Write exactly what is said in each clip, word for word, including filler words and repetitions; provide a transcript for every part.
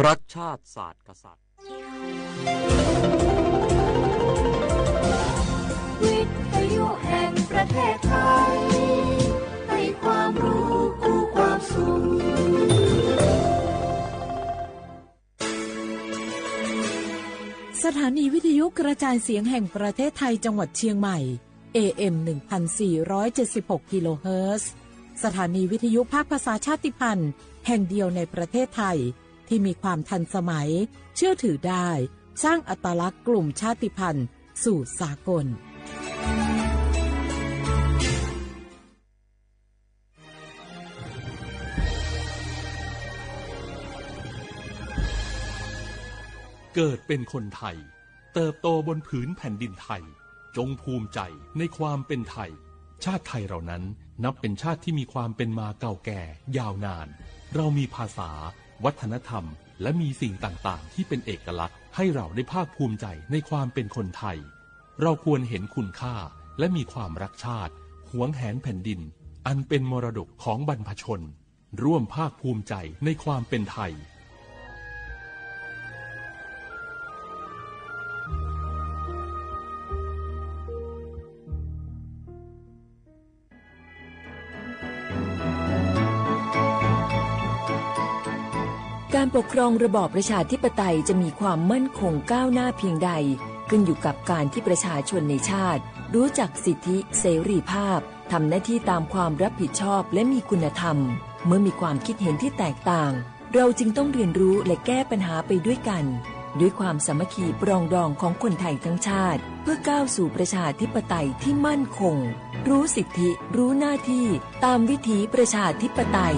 รักชาติศาสตร์กษัตริย์ วิทยุแห่งประเทศไทย ให้ความรู้คู่ความสุข สถานีวิทยุกระจายเสียงแห่งประเทศไทยจังหวัดเชียงใหม่ เอเอ็ม หนึ่งพันสี่ร้อยเจ็ดสิบหก กิโลเฮิรตซ์ สถานีวิทยุภาคภาษาชาติพันธุ์แห่งเดียวในประเทศไทย ที่มีความทันสมัย เชื่อถือได้ สร้างอัตลักษณ์กลุ่มชาติพันธุ์สู่สากล เกิดเป็นคนไทย เติบโตบนผืนแผ่นดินไทย จงภูมิใจในความเป็นไทย ชาติไทยเรานั้นนับเป็นชาติที่มีความเป็นมาเก่าแก่ยาวนาน เรามีภาษา วัฒนธรรม และมีสิ่งต่างๆ ที่เป็นเอกลักษณ์ ให้เราได้ภาคภูมิใจในความเป็นคนไทย เราควรเห็นคุณค่า และมีความรักชาติ หวงแหนแผ่นดิน อันเป็นมรดกของบรรพชน ร่วมภาคภูมิใจในความเป็นไทย การปกครองระบอบประชาธิปไตยจะมีความมั่นคงก้าวหน้าเพียงใด ขึ้นอยู่กับการที่ประชาชนในชาติ รู้จักสิทธิเสรีภาพ ทำหน้าที่ตามความรับผิดชอบ และมีคุณธรรม เมื่อมีความคิดเห็นที่แตกต่าง เราจึงต้องเรียนรู้และแก้ปัญหาไปด้วยกัน ด้วยความสามัคคีปรองดองของคนไทยทั้งชาติ เพื่อก้าวสู่ประชาธิปไตยที่มั่นคง รู้สิทธิ รู้หน้าที่ ตามวิถีประชาธิปไตย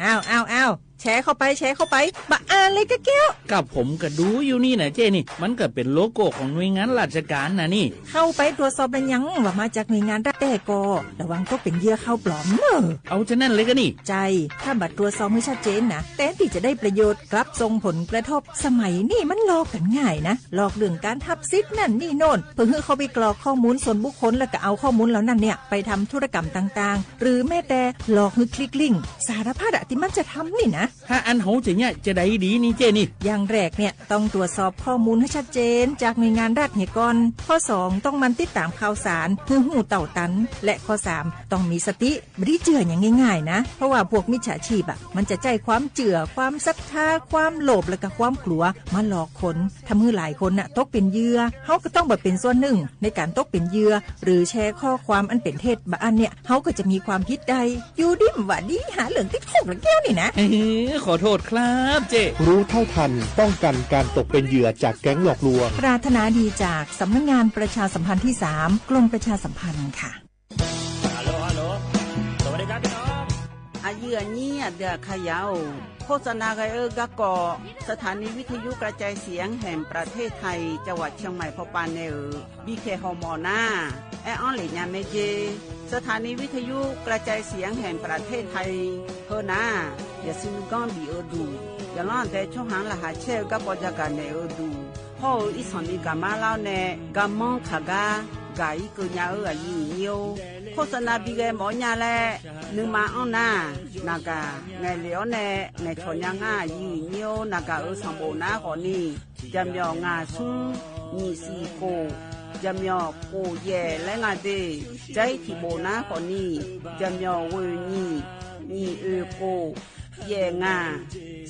อ้าว อ้าว อ้าว แชร์เข้าไป แชร์เข้าไป บะอ่านเลยกะแก้ว ก็ผมก็ดูอยู่นี่นะเจ้นี่ มันก็เป็นโลโก้ของหน่วยงานราชการนะนี่ เข้าไปตรวจสอบแล้วยังว่ามาจากหน่วยงานรัฐแต๊ก็ ระวังตกเป็นเหยื่อข่าวปลอมเนอะ เอาฉะนั้นเลยก็นี่ ใช่ ถ้าบ่ตรวจสอบให้ชัดเจนนะ แทนที่จะได้ประโยชน์ กลับส่งผลกระทบ สมัยนี้มันหลอกกันง่ายนะ หลอกเรื่องการทับสิทธิ์นั่นนี่โน่น เพื่อให้เขาไปกรอกข้อมูลส่วนบุคคล แล้วก็เอาข้อมูลเหล่านั้นเนี่ย ไปทำธุรกรรมต่างๆ หรือแม้แต่หลอกให้คลิกลิงก์ สารพัดอะที่มันจะทำนี่นะ ถ้าอันโหจะเนี่ยจะได้ดีนี่เจ้นี่ อย่างแรกเนี่ยต้องตรวจสอบข้อมูลให้ชัดเจนจากหน่วยงานรัฐเหียก่อน ข้อสอง ต้องหมั่นติดตามข่าวสาร เพื่อฮู้เต้าตัน และข้อสาม ต้องมีสติ บ่ได้เจื่ออย่างง่ายๆนะ เพราะว่าพวกมิจฉาชีพอะ มันจะใช้ความเจื่อ ความศรัทธา ความโลภ และก็ความกลัว มาหลอกคน ทำให้หลายคนน่ะตกเป็นเหยื่อ เฮาก็ต้องบ่เป็นส่วนหนึ่งในการตกเป็นเหยื่อ หรือแชร์ข้อความอันเป็นเท็จบ่อันเนี่ย เฮาก็จะมีความผิดได้ อยู่ดีบ่าดีหาเรื่องติดคุกละแก้วนี่นะ เอ้ย ขอโทษครับเจ้ รู้เท่าทันป้องกันการตกเป็นเหยื่อจากแก๊งหลอกลวง ปรารถนาดีจากสำนักงานประชาสัมพันธ์ที่สาม กรมประชาสัมพันธ์ค่ะ Aqyuif aqnyir aqdui aqkaqyaq-or, โฆษณา ghae-eu garkawv สถานีวิทยุกระจายเสียงแห่งประเทศไทย จังหวัดเชียงใหม่ pawpav nae-euq bikhaeq hawmawf nar, aer-anr lef nya mae jer. สถานีวิทยุกระจายเสียงแห่งประเทศไทย heunar, yaqsui nuiganr bif-eu duq, yaqlanr aqdae tsawrhaq-anr laqkhaq caer-eu garkawv jagaq naeq-eu duq, hawr-eu irsanq ni gaqmar lar-awr nae garmanr kaq gar gaq-ir keuv nya-eu aqyuif aqnyir-or, โฆษณา bighae mawf-awr nya laer nuima anr nar, naqgaq ngaeqlef-awr nae ngaeqcawq nya ngar aqyuif aqnyir-or, naqgaq-euq sanqbof nar khawfni, jaqmyawf ngaq smr nyiq siq khof, jaqmyawf khof yaef laer nga de. Jar-ir tiqbof nar khawfni, jaqmyawf ghoeq nyiq, nyiq oeq khof, yaef ngaq,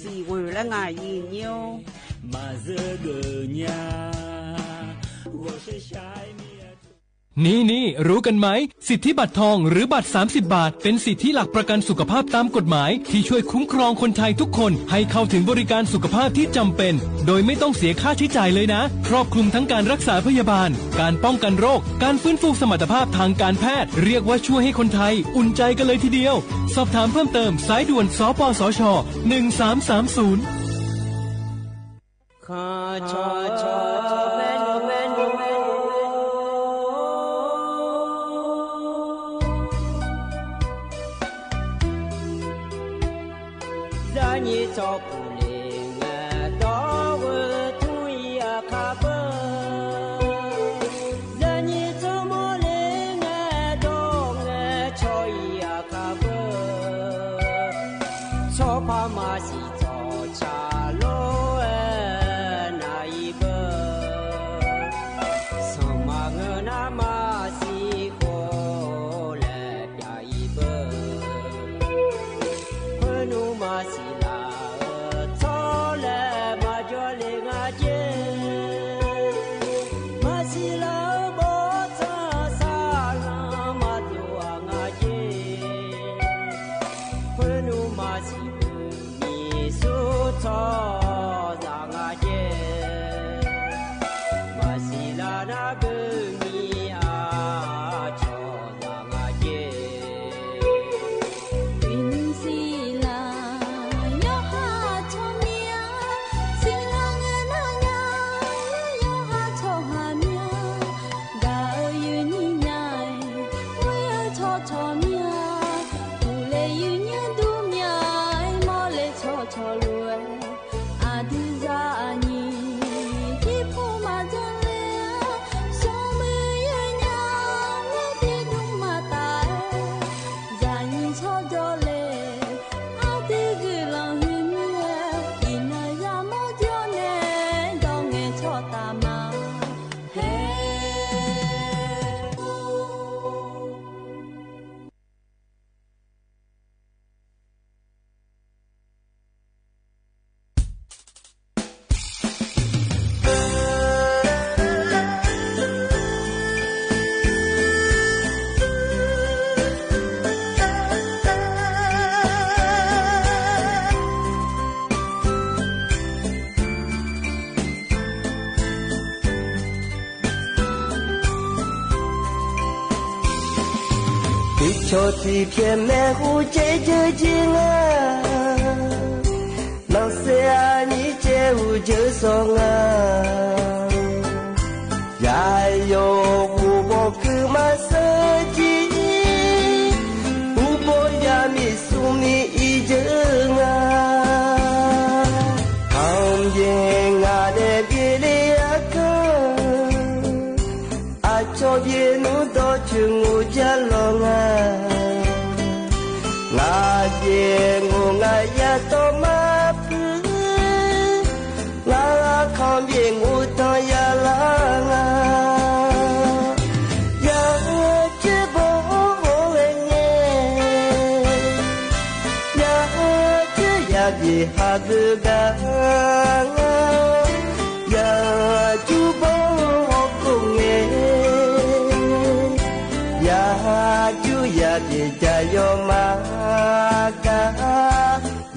siq ghoeq laer nga aqyuif aqnyir-or. Maqzeur geuf nya, ghawqshaq shaq-aer mir-a. นี่ๆ รู้กันไหม สิทธิบัตรทองหรือบัตร สามสิบบาท เป็นสิทธิหลักประกันสุขภาพตามกฎหมาย ที่ช่วยคุ้มครองคนไทยทุกคนให้เข้าถึงบริการสุขภาพที่จำเป็น โดยไม่ต้องเสียค่าใช้จ่ายเลยนะ ครอบคลุมทั้งการรักษาพยาบาล การป้องกันโรค การฟื้นฟูสมรรถภาพทางการแพทย์ เรียกว่าช่วยให้คนไทยอุ่นใจกันเลยทีเดียว สอบถามเพิ่มเติม สายด่วน สปสช หนึ่งสามสามศูนย์ Zaqnyiq tsawrkhof le ngae dawr-eu tmr-ir aqkaq beu. Zaqnyiq tsawrmawr le ngae dawr-eu ngae cawq-ir aqkaq Par maqsiq tsawqtsaq lof-aer nar-iq beu, sanqma ngeur nar maqsiq khof laer pyav-iq beu, khoernmr maqsiq laf-euq tsawrlae maqjawr le nga jer. Maqsiq laf-euq bawrtsanq saqlanq maqdov-aq nga jer. Khoernmr maqsiq beu nyiq sur tsawrhaqzaq nga jer. Maqsiq laf nar beu nyiq-aq cawqzaq nga jer. Uiqnymr siqlaq yawqha tsawrmyanr, siqlaq ngae nar nya, yawqha tsawrhaq myanr, gaq-eu yuifnyir nya-aer, ghoer-eu tsawrcawq myanr, uqle yuifnyir dur myanr-aer, mawrle tsawrcawq lof-aer, aqdui zaqnyiq jirpov maqjanr ler-a, smrmuiq yawnya, ghoerdir dmr maqtaf-aer, zaqnyiq tsawrjawr le, aqdui guiqlanq huiqmir-aer, iqnan yamawr jawr nae, dawr ngae tsawrtaf ma. Haer. Tiqcawq tiqpyaeq maeqhu caev jeuq jir nga. Lanqsaer aqnyir caev uqdzeur sawr nga. Yaqyawf ghofbaw kuirma seur jir, uqbaw yamiq smrmiq ir jeuq nga. Kanqbyaeq ngaq nae byaevle arkanr, aqcawq byaev nmr dawrcoeq ngor jar lawq nga. Ngaq byaev ngor ngaq yadawr mar puir, ngaq kanqbyaeq ngor tanq yalar nga. Yaqcoer bawr-awr ghae ngae, yaqcoer yabyaeq habeu gar nga. Yaqjur bawr-awr hawkhof ngae, yaqjur yabyaeq jaqyawf ma gar.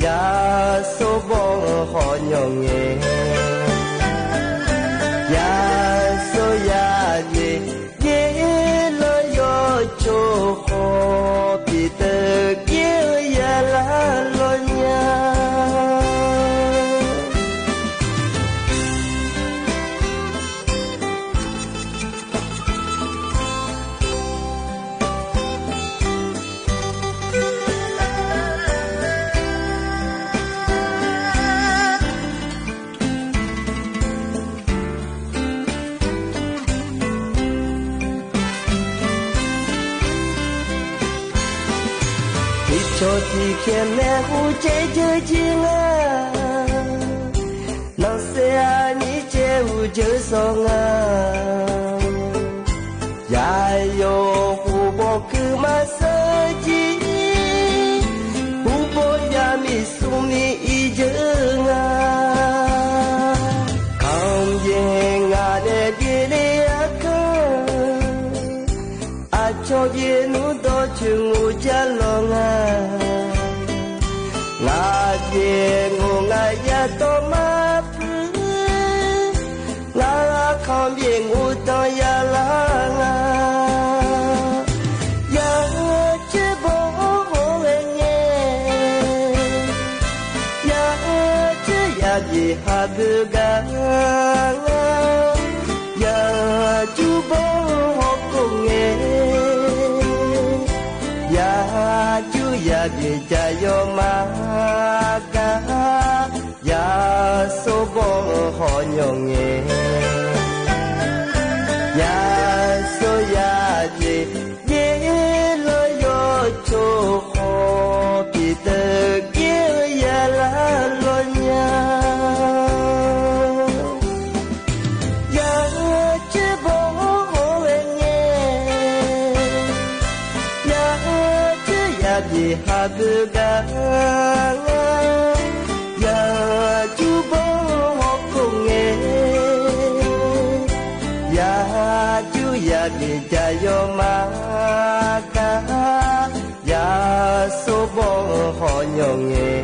Yaqsawr bawr-awr hawnyawf ngae, yaqsawr yabyaeq yaerlawr yawcoq khawf, pyeuf teuv gir-eu yalar lawr nya. Tiqcawq tiqpyaeq maeqhu caev jeuq jir nga. Lanqsaer aqnyir caev uqdzeur sawr nga. Yaqyawf ghofbaw kuirma seur jir, uqbaw yamiq smrmiq ir jeuq nga. Kanqbyaeq ngaq nae byaevle arkanr, aqcawq byaev nmr dawrcoeq ngor jar lawq nga. Ngaq byaev ngor ngaq yadawr mar puir, ngaq kanqbyaeq ngor tanq yalar nga. Yaqcoer bawr-awr ghae ngae, yaqcoer yabyaeq habeu gar nga. Yaqjur bawr-awr hawkhof ngae, yaqjur yabyaeq jaqyawf ma gar. Yaqsawr bawr-awr hawnyawf ngae, yaqsawr yabyaeq yaerlawr yawcoq khawf, pyeuf teuv gir-eu ya Jeqha beugar ngar, yaqjur bawr hawkhof ngae, yaqjur yaqbyaeq jaqyawf ma gar, yaqsov bawr hawnyawq ngae,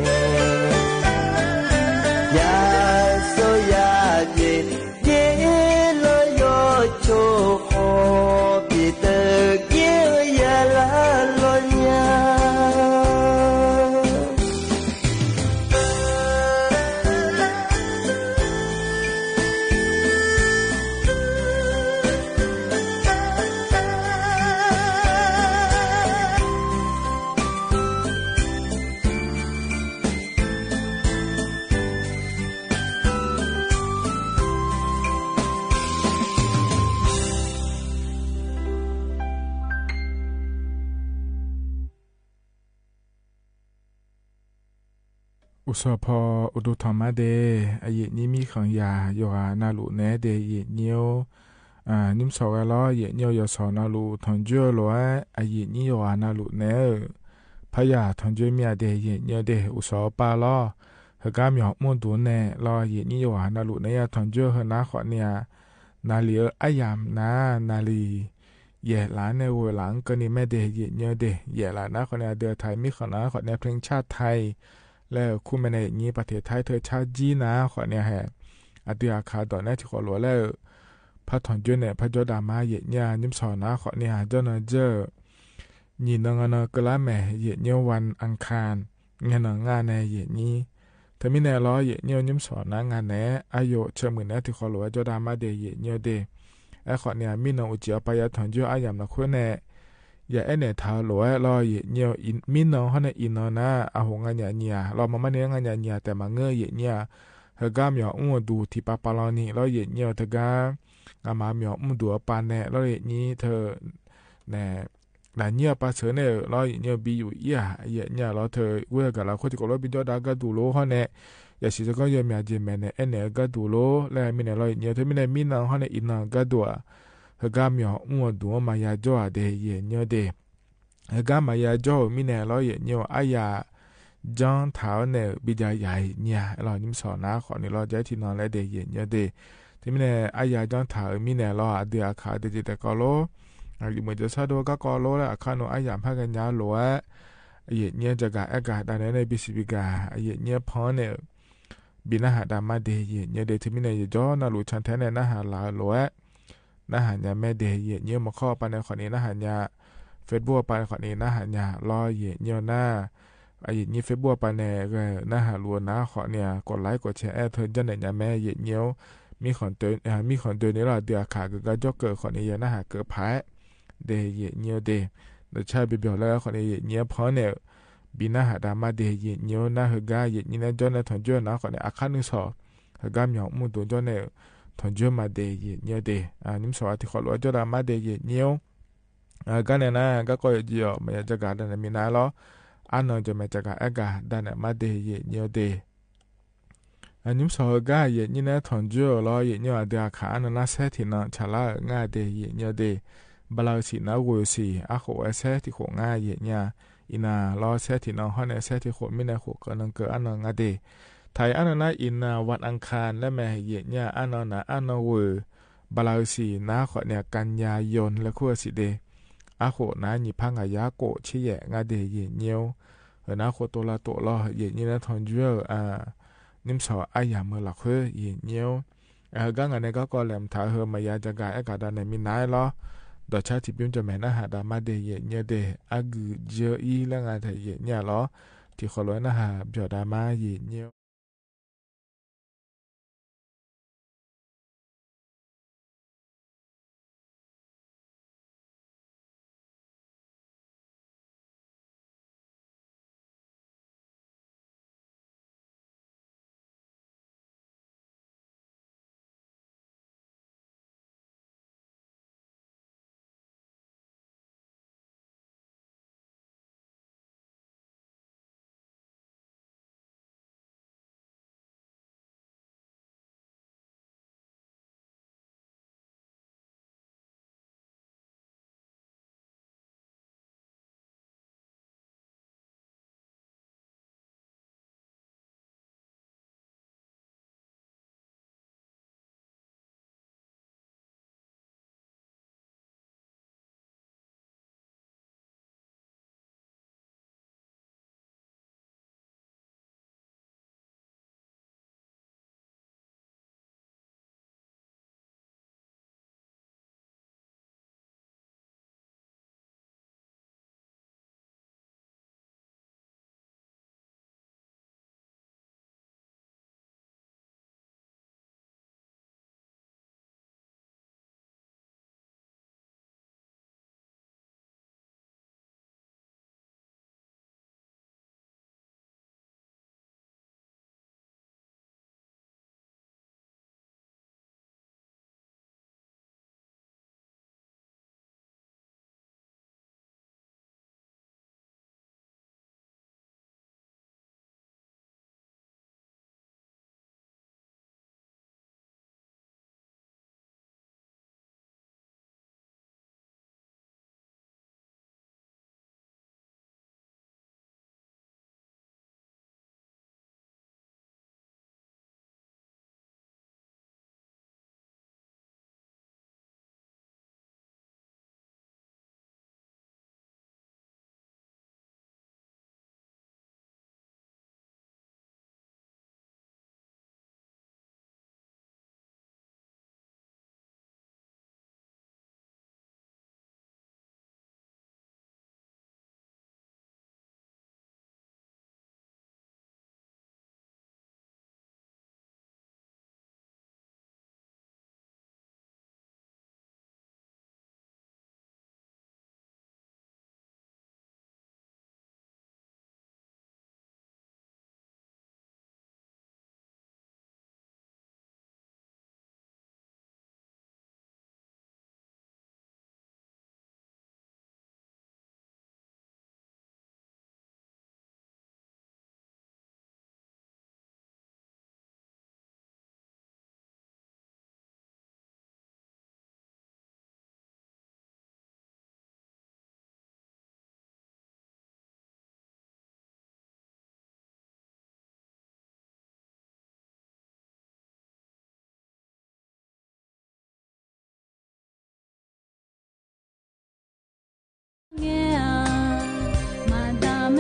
yaqsov yaqbyaeq, byaerlawr yawcoq khawf, bideuq byaer-eu yalar lawr nya. Uqsawq paw uqduq tanqma de, aqyuif nyir mirkhanq yaq yawqghaq navluf naeq-aer de, aqyuif nyir-or. Nymrshawq ghae lawr, aqyuif nyir-or. Yawqshawq navluf tanqjoer-eu lof-aer, aqyuif nyir yawqghaq navluf naeq-aer-euq paqyaq tanqjoer mir-a de, aqyuif nyir-or de. Uqsawq-awr pav lawr, heugar myawq mr duq nae lawr, aqyuif nyir yawqghaq navluf naeq-aer ya tanqjoer-eu heunar khawfni-a, naqli-eu aryamq nar naqli yaef laf-anr nae ghoe laf-anr keuvni mae de, aqyuif nyir-or de. Yaef laf nar khawfni aqdui aqtaq mirkhanq nar khawfni เพลงชาติไทย laer-euq kur mae nae, aqyuif nyir ประเทศไทย teu car jir nar khawfni hae, aqdui aqkaq dawq nae tiqkhawf lof-aer laer-euq par tanqjoer nae par jawr dav ma, aqyuif nyir-a. Nymrshawq nar khawfni-a jawr nan jawr-euq nyiq nan nga nan keuvlar mae, aqyuif nyir-or. วันอังคาร ngae nan ngar nae, aqyuif nyir. Teumirnae lawr, aqyuif nyir-or. Nymrshawq nar nga naeq-aer aryawf ceumuiq naeq-aer tiqkhawf lof-aer jawr dav ma de, aqyuif nyir-or de. Aerkhawfni-a, mirnan uqcif-awr pav ya tanqjoer aryamq lafkhoer nae, ya aernaeq taq-eu lof-aer lawr, aqyuif nyir-or. Mirnan hawr nae iqnan nar, aqhoq nganyaf nyiq-aq lawr, maqmar ni-aer nganyaf nyiq-aq taef maqngeur, aqyuif nyir-a. Heugar myawq mr-eu duq tiqpav pav lan ni lawr, aqyuif nyir-or. Teugar nga'maf myawq mr duq-awr pav nae lawr, aqyuif nyir teu nae lafnyir-awr pav sheuq nae-euq lawr, aqyuif nyir-or. Bi yuf ir-aq, aqyuif nyir-a lawr, teu ghoer-eu gaq lafkhoer tiqkawv lof bi jawr dav gharduq lor hawr nae, yasiq tsawrganr yawmyaq jeq maeqnaeq aernaeq-eu gharduq lor laer mirnae lawr, aqyuif nyir-or. Teumirnae mirnan hawr nae iqnan gharduq-aq, heugar myawq mr-eu duq-anr maqya jawr-aq de, aqyuif nyir-or de. Heugar maqya jawr-euq mirnae lawr, aqyuif nyir-or. Aryaq janr taq-awr nae-euq bi jav yaq-iq nyir-a lawr, nymrshawq nar khawfni lawr, jav-aer tiqnan laer de, aqyuif nyir-or de. Teumirnae aryaq janr taq-euq mirnae lawr, aqdui aqkaq deuq jeq taef kawv lor, aqyuif meuq jawrshar dov garkawv lor laer, aqkar nmr aryamq par ghaenya-eu lof-aer, aqyuif nyir-or. Jagaq aergaq dav naeq-aer nae bisiq biqgaq, aqyuif nyir-or. Panr-anr nae-euq bi narhaq dav ma de, aqyuif nyir-or de. Teumirnae yawqjawr navluf cantae nae narhaq laf-eu lof-aer narhaq nya mae de, aqyuif nyir-or. Maqkawr-awr pav nae khawfni narhaq nya, Facebook-awr pav nae khawfni narhaq nya lawr, aqyuif nyir-or nar. Aqyuif nyir Facebook-awr pav nae ghae-euq narhaq luf-eu nar khawfni-a, กดไลค์ กดแชร์ aer-eu teu janrnaeq nya mae, aqyuif nyir-or. Mirkhanq doeni lawr, aqdui aqkaq geuf gar jawr keuv khawfni ya narhaq keuv paq-aer de, aqyuif nyir-or de. Dawqcar-eu bi byawq laer khawfni aqyuif nyir-or. Panr-anr nae-euq bi narhaq dav ma de, aqyuif nyir-or. Nar heugar aqyuif nyir nae jawr nae tanqjoer-eu nar khawfni aqkar nuisawq, heugar myawq mr duq jawr nae-euq tanqjoer ma de, aqyuif nyir-or de. Nymrshawq-a tiqkhawf lof-aer jawr dav ma de, aqyuif nyir-or. Gar nae nar garkawv yawqjeq-awq maqya jagaq dav naeq minav-aer lawr, arnan jawqmaeq jagaq aergaq dav naeq ma de, aqyuif nyir-or de. Nymrshawq heugar aqyuif nyir nae tanqjoer-euq lawr, aqyuif nyir-or. Aqdui aqkaq arnan nar saer tiqnan tsaqlar-euq ngar de, aqyuif nyir-or de. Bala-eu siq nar ghoe-eu siq arkhof-aer saer tiqkhof ngar, aqyuif nyir-a. Iqnan lawr saer tiqnan hawr nae saer tiqkhof mirnae khof keuv nan keuv arnan nga de. Taq-iq arnan nar iqnan วันอังคาร laer mae, aqyuif nyir-a. Arnan nar arnan ghoe-euq bala-eu siq nar khawfni-a กันยายน laer kur-eu siq de. Arkhof nar nyiq par ngaq yar khof tser yaef ngar de, aqyuif nyir-or. Heunar khof tov lavtof lawr, aqyuif nyir nae tanqjoer-euq nymrshawq aryamq-eu lafkhoer, aqyuif nyir-or. Heugar ngaq nae garkawv laeqhmq taq-eu heu maqya jagaq aergaq dav naeq minav-aer lawr, dawqcar tiqbymr jawqmaeq narhaq dav ma de, aqyuif nyir-or de. Argui jir-eu ir laer nga taef, aqyuif nyir-a lawr, tiqkhawf lof-aer narhaq byawq dav ma, aqyuif nyir-or.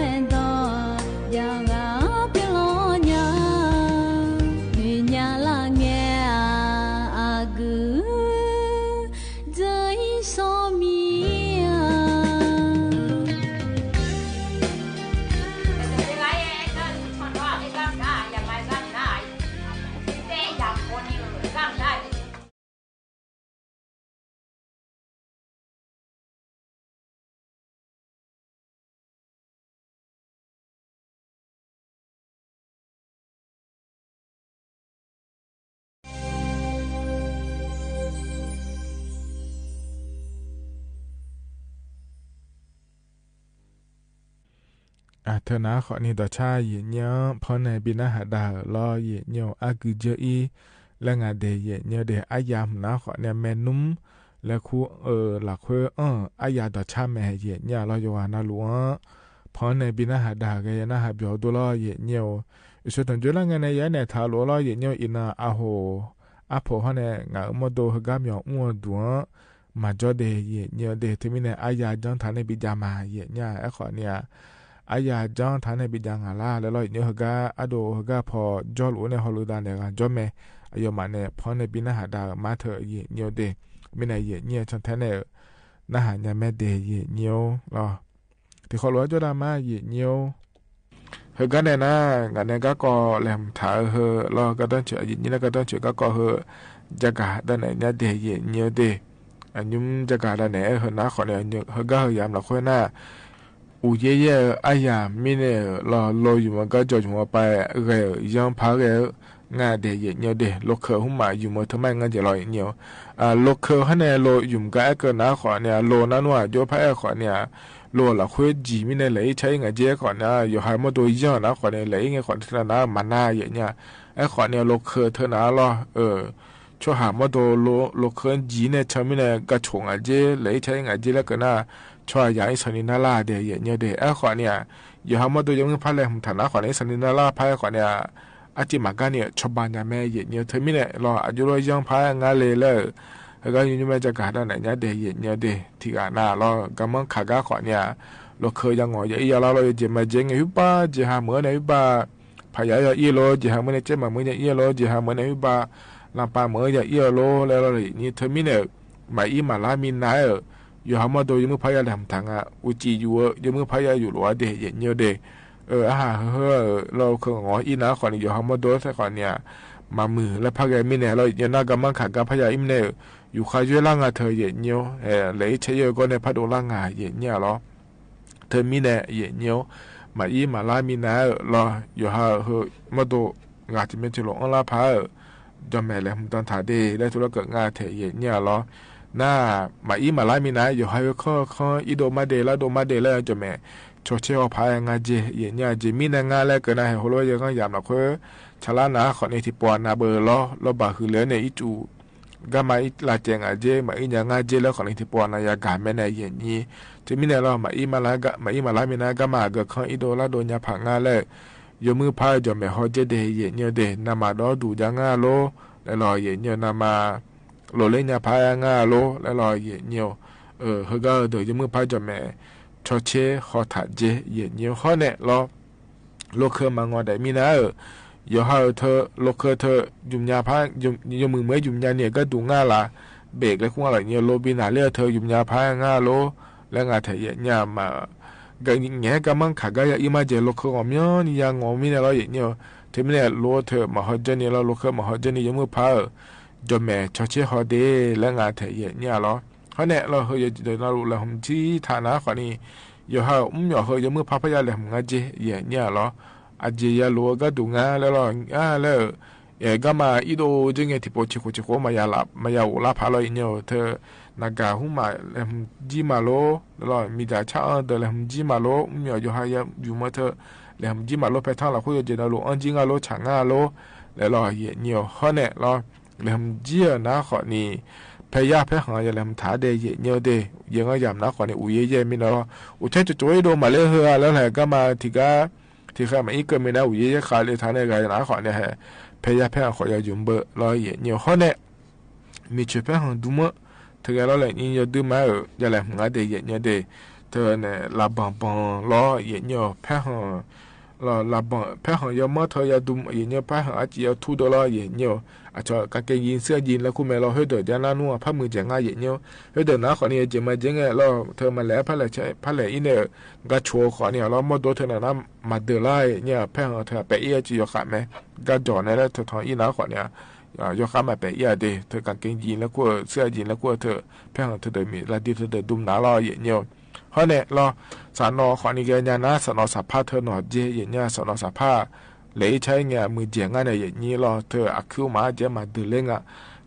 Aerdawq jav ghaq pyeuflar nya, noeqnya lar ngae-aq, aqgeu dzeur-ir shawr mir-a. Aqteu nar khawfni dawqcar yaeqnyir-anr pannae bi narhaq dav-euq lawr yaeqnyir-eu argui dzeur-ir laer nga de yaeqnyir-eu de. Arya hmq nar khawfni maernmr laer kur-eu lafkhoer anr-euq arya dawqcar mae yaeqnyir-a lawr. Yawqghaq navluf-anr pannae bi narhaq dav-euq ghae-a narhaq byawq-eu dov lawr yaeqnyir-eu. Iqsur tanqjoe lar ngae nae ya-aer naeq taq luf-eu lawr yaeqnyir-eu. Iqnan aqhoq arpoq hawr nae ngaq-euq mawrdo heugar myawq mr-eu duq-anr maqjawr de yaeqnyir-eu de. Teumirnae arya janr taq nae bijav ma yaeqnyir-a. Aerkhawfni-aq, arya janr taq nae bijav ngaq lar laer lawr yaeqnyir-eu. Heugar ardov heugar paw jawrluf-eu nae hawluf dav naeq ghaq jawr mae. Aqyawfmaf nae pannae bi narhaq dav-euq mar teu yaeqnyir-eu de. Mirnae yaeqnyir-eu cantae nae-euq narhaq nya mae de yaeqnyir-eu lawr. Tiqkhawf lof-aer jawr dav ma yaeqnyir-eu. Heugar nae nar, ngaq nae garkawv laeqhmq taq-eu heu lawr, gardanr coeq yaeqnyir laer gardanr coeq garkawv heu jagaq dav naeq nya de yaeqnyir-eu de. Aqnymr jagaq dav naeq-aer heu nar khawfni heugar heu yamq lafkhoer nar, uqyaer yaer-eu aryamq mirnae-euq lawr, lo ymq-eu gar jawq ymq-eu pav ghae-euq yanr par ghae-eu nga de yaeqnyir-eu de. Lokeu hmq maq ymq-eu teu mar-aer ngar jeq lawr yaeqnyir-eu. Lokeu hawr nae lo ymq gar aerkeuv nar khawfni-aq, lo nar nmr-aq jov-aer par aer-eu khawfni-aq, lo lafkhoer jeq mirnae laeq-ir car-ir ngaq jer aerkhawfni-aq, yawqha mawrdo yanr-euq nar khawfni laeq-ir ngae khawfni teunav nar-aq maqnar yaeqnyir-a. Aerkhawfni-aq lokeu teunav lawr-eu tsawrhaq mawrdo lokeu-anr jeq nae can mirnae gavcoq ngaq jer laeq-ir car-ir ngaq jer laer keuv nar, tsawrhaq yaq-anr iqsanqni narlar de yaeqnyir-eu de. Aerkhawfni-aq, yawqha mawrdo yawmuiq par laeqhmq taq nar khawfni iqsanqni narlar par-aer khawfni-aq, artiv maqgar ni-euq cawba nya mae yaeqnyir-eu. Teumirnae lawr aqjox lof-aer yanr par-aer ngar le laer-euq heugar nymr nymr-aer jagaq dav naeq nya de yaeqnyir-eu de. Tiqghaq nav lawr garmanr kaq gar khawfni-aq, lokeu yangawq ya-ir yalar lawr yawjeq maqjeq ngae khoerbar jeqha meuq-anr nae khoerbar paqya-aer ya-ir-eu lor, jeqha meuq nae caer maqmeuq nya-ir-eu lor, jeqha meuq nae khoerbar lanpav meuq-anr ya-ir-eu lor laer lawr yaeqnyir. Teumirnae-euq maqir maqlar minav-aer-euq yawqha mawrdo yawmuiq par ya laeqhmq taq nga. Uqcif yuf-eu yawmuiq par ya yuf lof-a de yaeqnyir-eu de. Arhaq heu heu-euq lawr-eu keughawq-anr ir nar khawfni yawqha mawrdo-aer taef khawfni-aq, maqmuiq laer par ghae mirnae lawr yaeqnyir-eu nar, garmanr kaq gar par ya-ir mirnae-euq yufkhav yoerlar nga teu yaeqnyir-awr, laeq-ir caer-ir-eu gawr nae pardov lar nga yaeqnyir-a lawr. Teumirnae yaeqnyir-awr, maqir maqlar minav-aer-euq lawr yawqha-euq heu mawrdo ghaq tiq myaeq tiq lof anrlar paq-aer-euq jawqmaeq laeqhmq dan taq de laer tuvlar keuv nga taef yaeqnyir-a lawr. Nar, maqir maqlar minav-aer yawqha yawkanr-eu kanr irdov mar de lardov mar de laer jawqmaeq cawtser haw paq-aer nga jeq yaeqnyir-a. Jeq mirnae ngar laer keuv nar haeq heulof-aer yawganr yamq lafkhoer tsaqlar nav-aer khawfni tiqpov-aq nav beuq lawr lawrbaq huiq le-awr nae ircuf garma ir lavcaev ngaq jer maqir nya ngar jer laer khawfni tiqpov-aq nav yagaq mae nae yaeqnyir. Teumirnae lawr maqir maqlar minav-aer garma aqgeu kanr irdov lardov nya paq nga laer-eu yawmuiq par-eu jawqmaeq haw jer de yaeqnyir-eu de. Navmaqdawr duq jav ngar lor laer lawr yaeqnyir-eu, navmaqlof ler nya paq-aer ngar lor laer lawr yaeqnyir-eu. Heugar-eu deuq yawmuiq par jawqmaeq cawtser haw taq jer yaeqnyir-eu hawr nae lawr. Lokeu maqngawq daef minav-aer-euq yawqha-euq teu lokeu teu ymq nya par yawmuiq muiq-aer ymq nya ni-euq gharduq ngar laf, bef laer kur ngar laf nyi-eu lo bi naqler-eu teu ymq nya par-aer ngar lor laer nga taef yaeqnyir-a ma. Ngaeq-aer garmanr kaq gar ya ir mar jeq lokeu ghawqmyanrni ya ngawq-eu mirnae lawr yaeqnyir-eu. Teumirnae lof-eu teu maqhaw janrni lawr, lokeu maqhaw janrni yawmuiq par-euq jawqmaeq cawtser haw de laer nga taef yaeqnyir-a lawr. Hawr nae lawr heu yawqjeq navluf laeqhmq jir taq nav-aer khawfni yawqha-euq mrmyawf heu yawmuiq par parya laeqhmq ngar jer yaeqnyir-a lawr. Aqjeq yalof-eu gharduq ngar laer lawr, a laer-euq garma irdov jer ngae tiqpov ciqkhof ciqkhof maqya ghoflar paq lawr yaeqnyir-eu teu. Naqgaq hmq maq laeqhmq jir ma lor laer lawr, miqdzaq car-anr deuq laeqhmq jir ma lor, mrmyawf yawqha ya ymq-eu teu laeqhmq jir ma lor, paertanr lafkhoer yawqjeq navluf anr jir ngar lor, tsaq ngar lor laer lawr yaeqnyir-eu hawr nae lawr. Laeqhmq jir-euq nar khawfni paeya paerkhanq ya laeqhmq taq-a de yaeqnyir-eu de. Yaeqnganr yamq nar khawfni uqyaer yaer mirnae lawr, uqtaer cawqcawq irdov maqler heu-a laer laeq garma tiqgar tiqkhaeq maqir keuv minav uqyaer yaer khav le taq nae ghaq nav khawfni hae paeya paerkhanq khawf ya ymq beu lawr yaeqnyir-eu hawr nae miqcoeq paerkhanq dm-anr teu ghae lawr laeqnyir yawdui ma-aer-euq ya laeqhmq ngar de yaeqnyir-eu de. teu nae laqbanq banq lawr yaeqnyir-awq. Paerkhanq, laqbanq paerkhanq yawmanr teu yadm yaeqnyir-awq. Paerkhanq arciv yawtur deuv lawr yaeqnyir-awq. Aqcawq กางเกงยีน เสื้อยีน laer kur mae lawr. Khoerdeuq jar nar nmr-aq par muiqdzaeq ngar yaeqnyir-awr. Khoerdeuq nar khawfni yawjeq maqdzer ngae lawr, teu maqlaeq-aer par laeq ir nae-euq gar coq-eu khawfni-aq lawr, mawrdo teu naq nar maqdeuq lar yaeqnyir-aq. Paerkhanq teu-aq paef ir-a civ yawkhav mae. Garjawq nae laer teu tanq ir nar khawfni-aq, yawkhav maqpaef ir-a de. Teu กางเกงยีน laer kur-eu เสื้อยีน laer kur-eu teu paerkhanq teudeuq miqlar dir teudeuq dm nar lawr yaeqnyir-awq. Hawr nae lawr, saqnawv khawfni ghaenya nar saqnawv saqpar teu nawq dzer yaeqnyir-aq. Saqnawv saqpar laeq ir car ir ngae muiqdzaeq ngar nae yaeqnyir lawr, teu aqkuir maqaer jaer maqdeuq ler nga.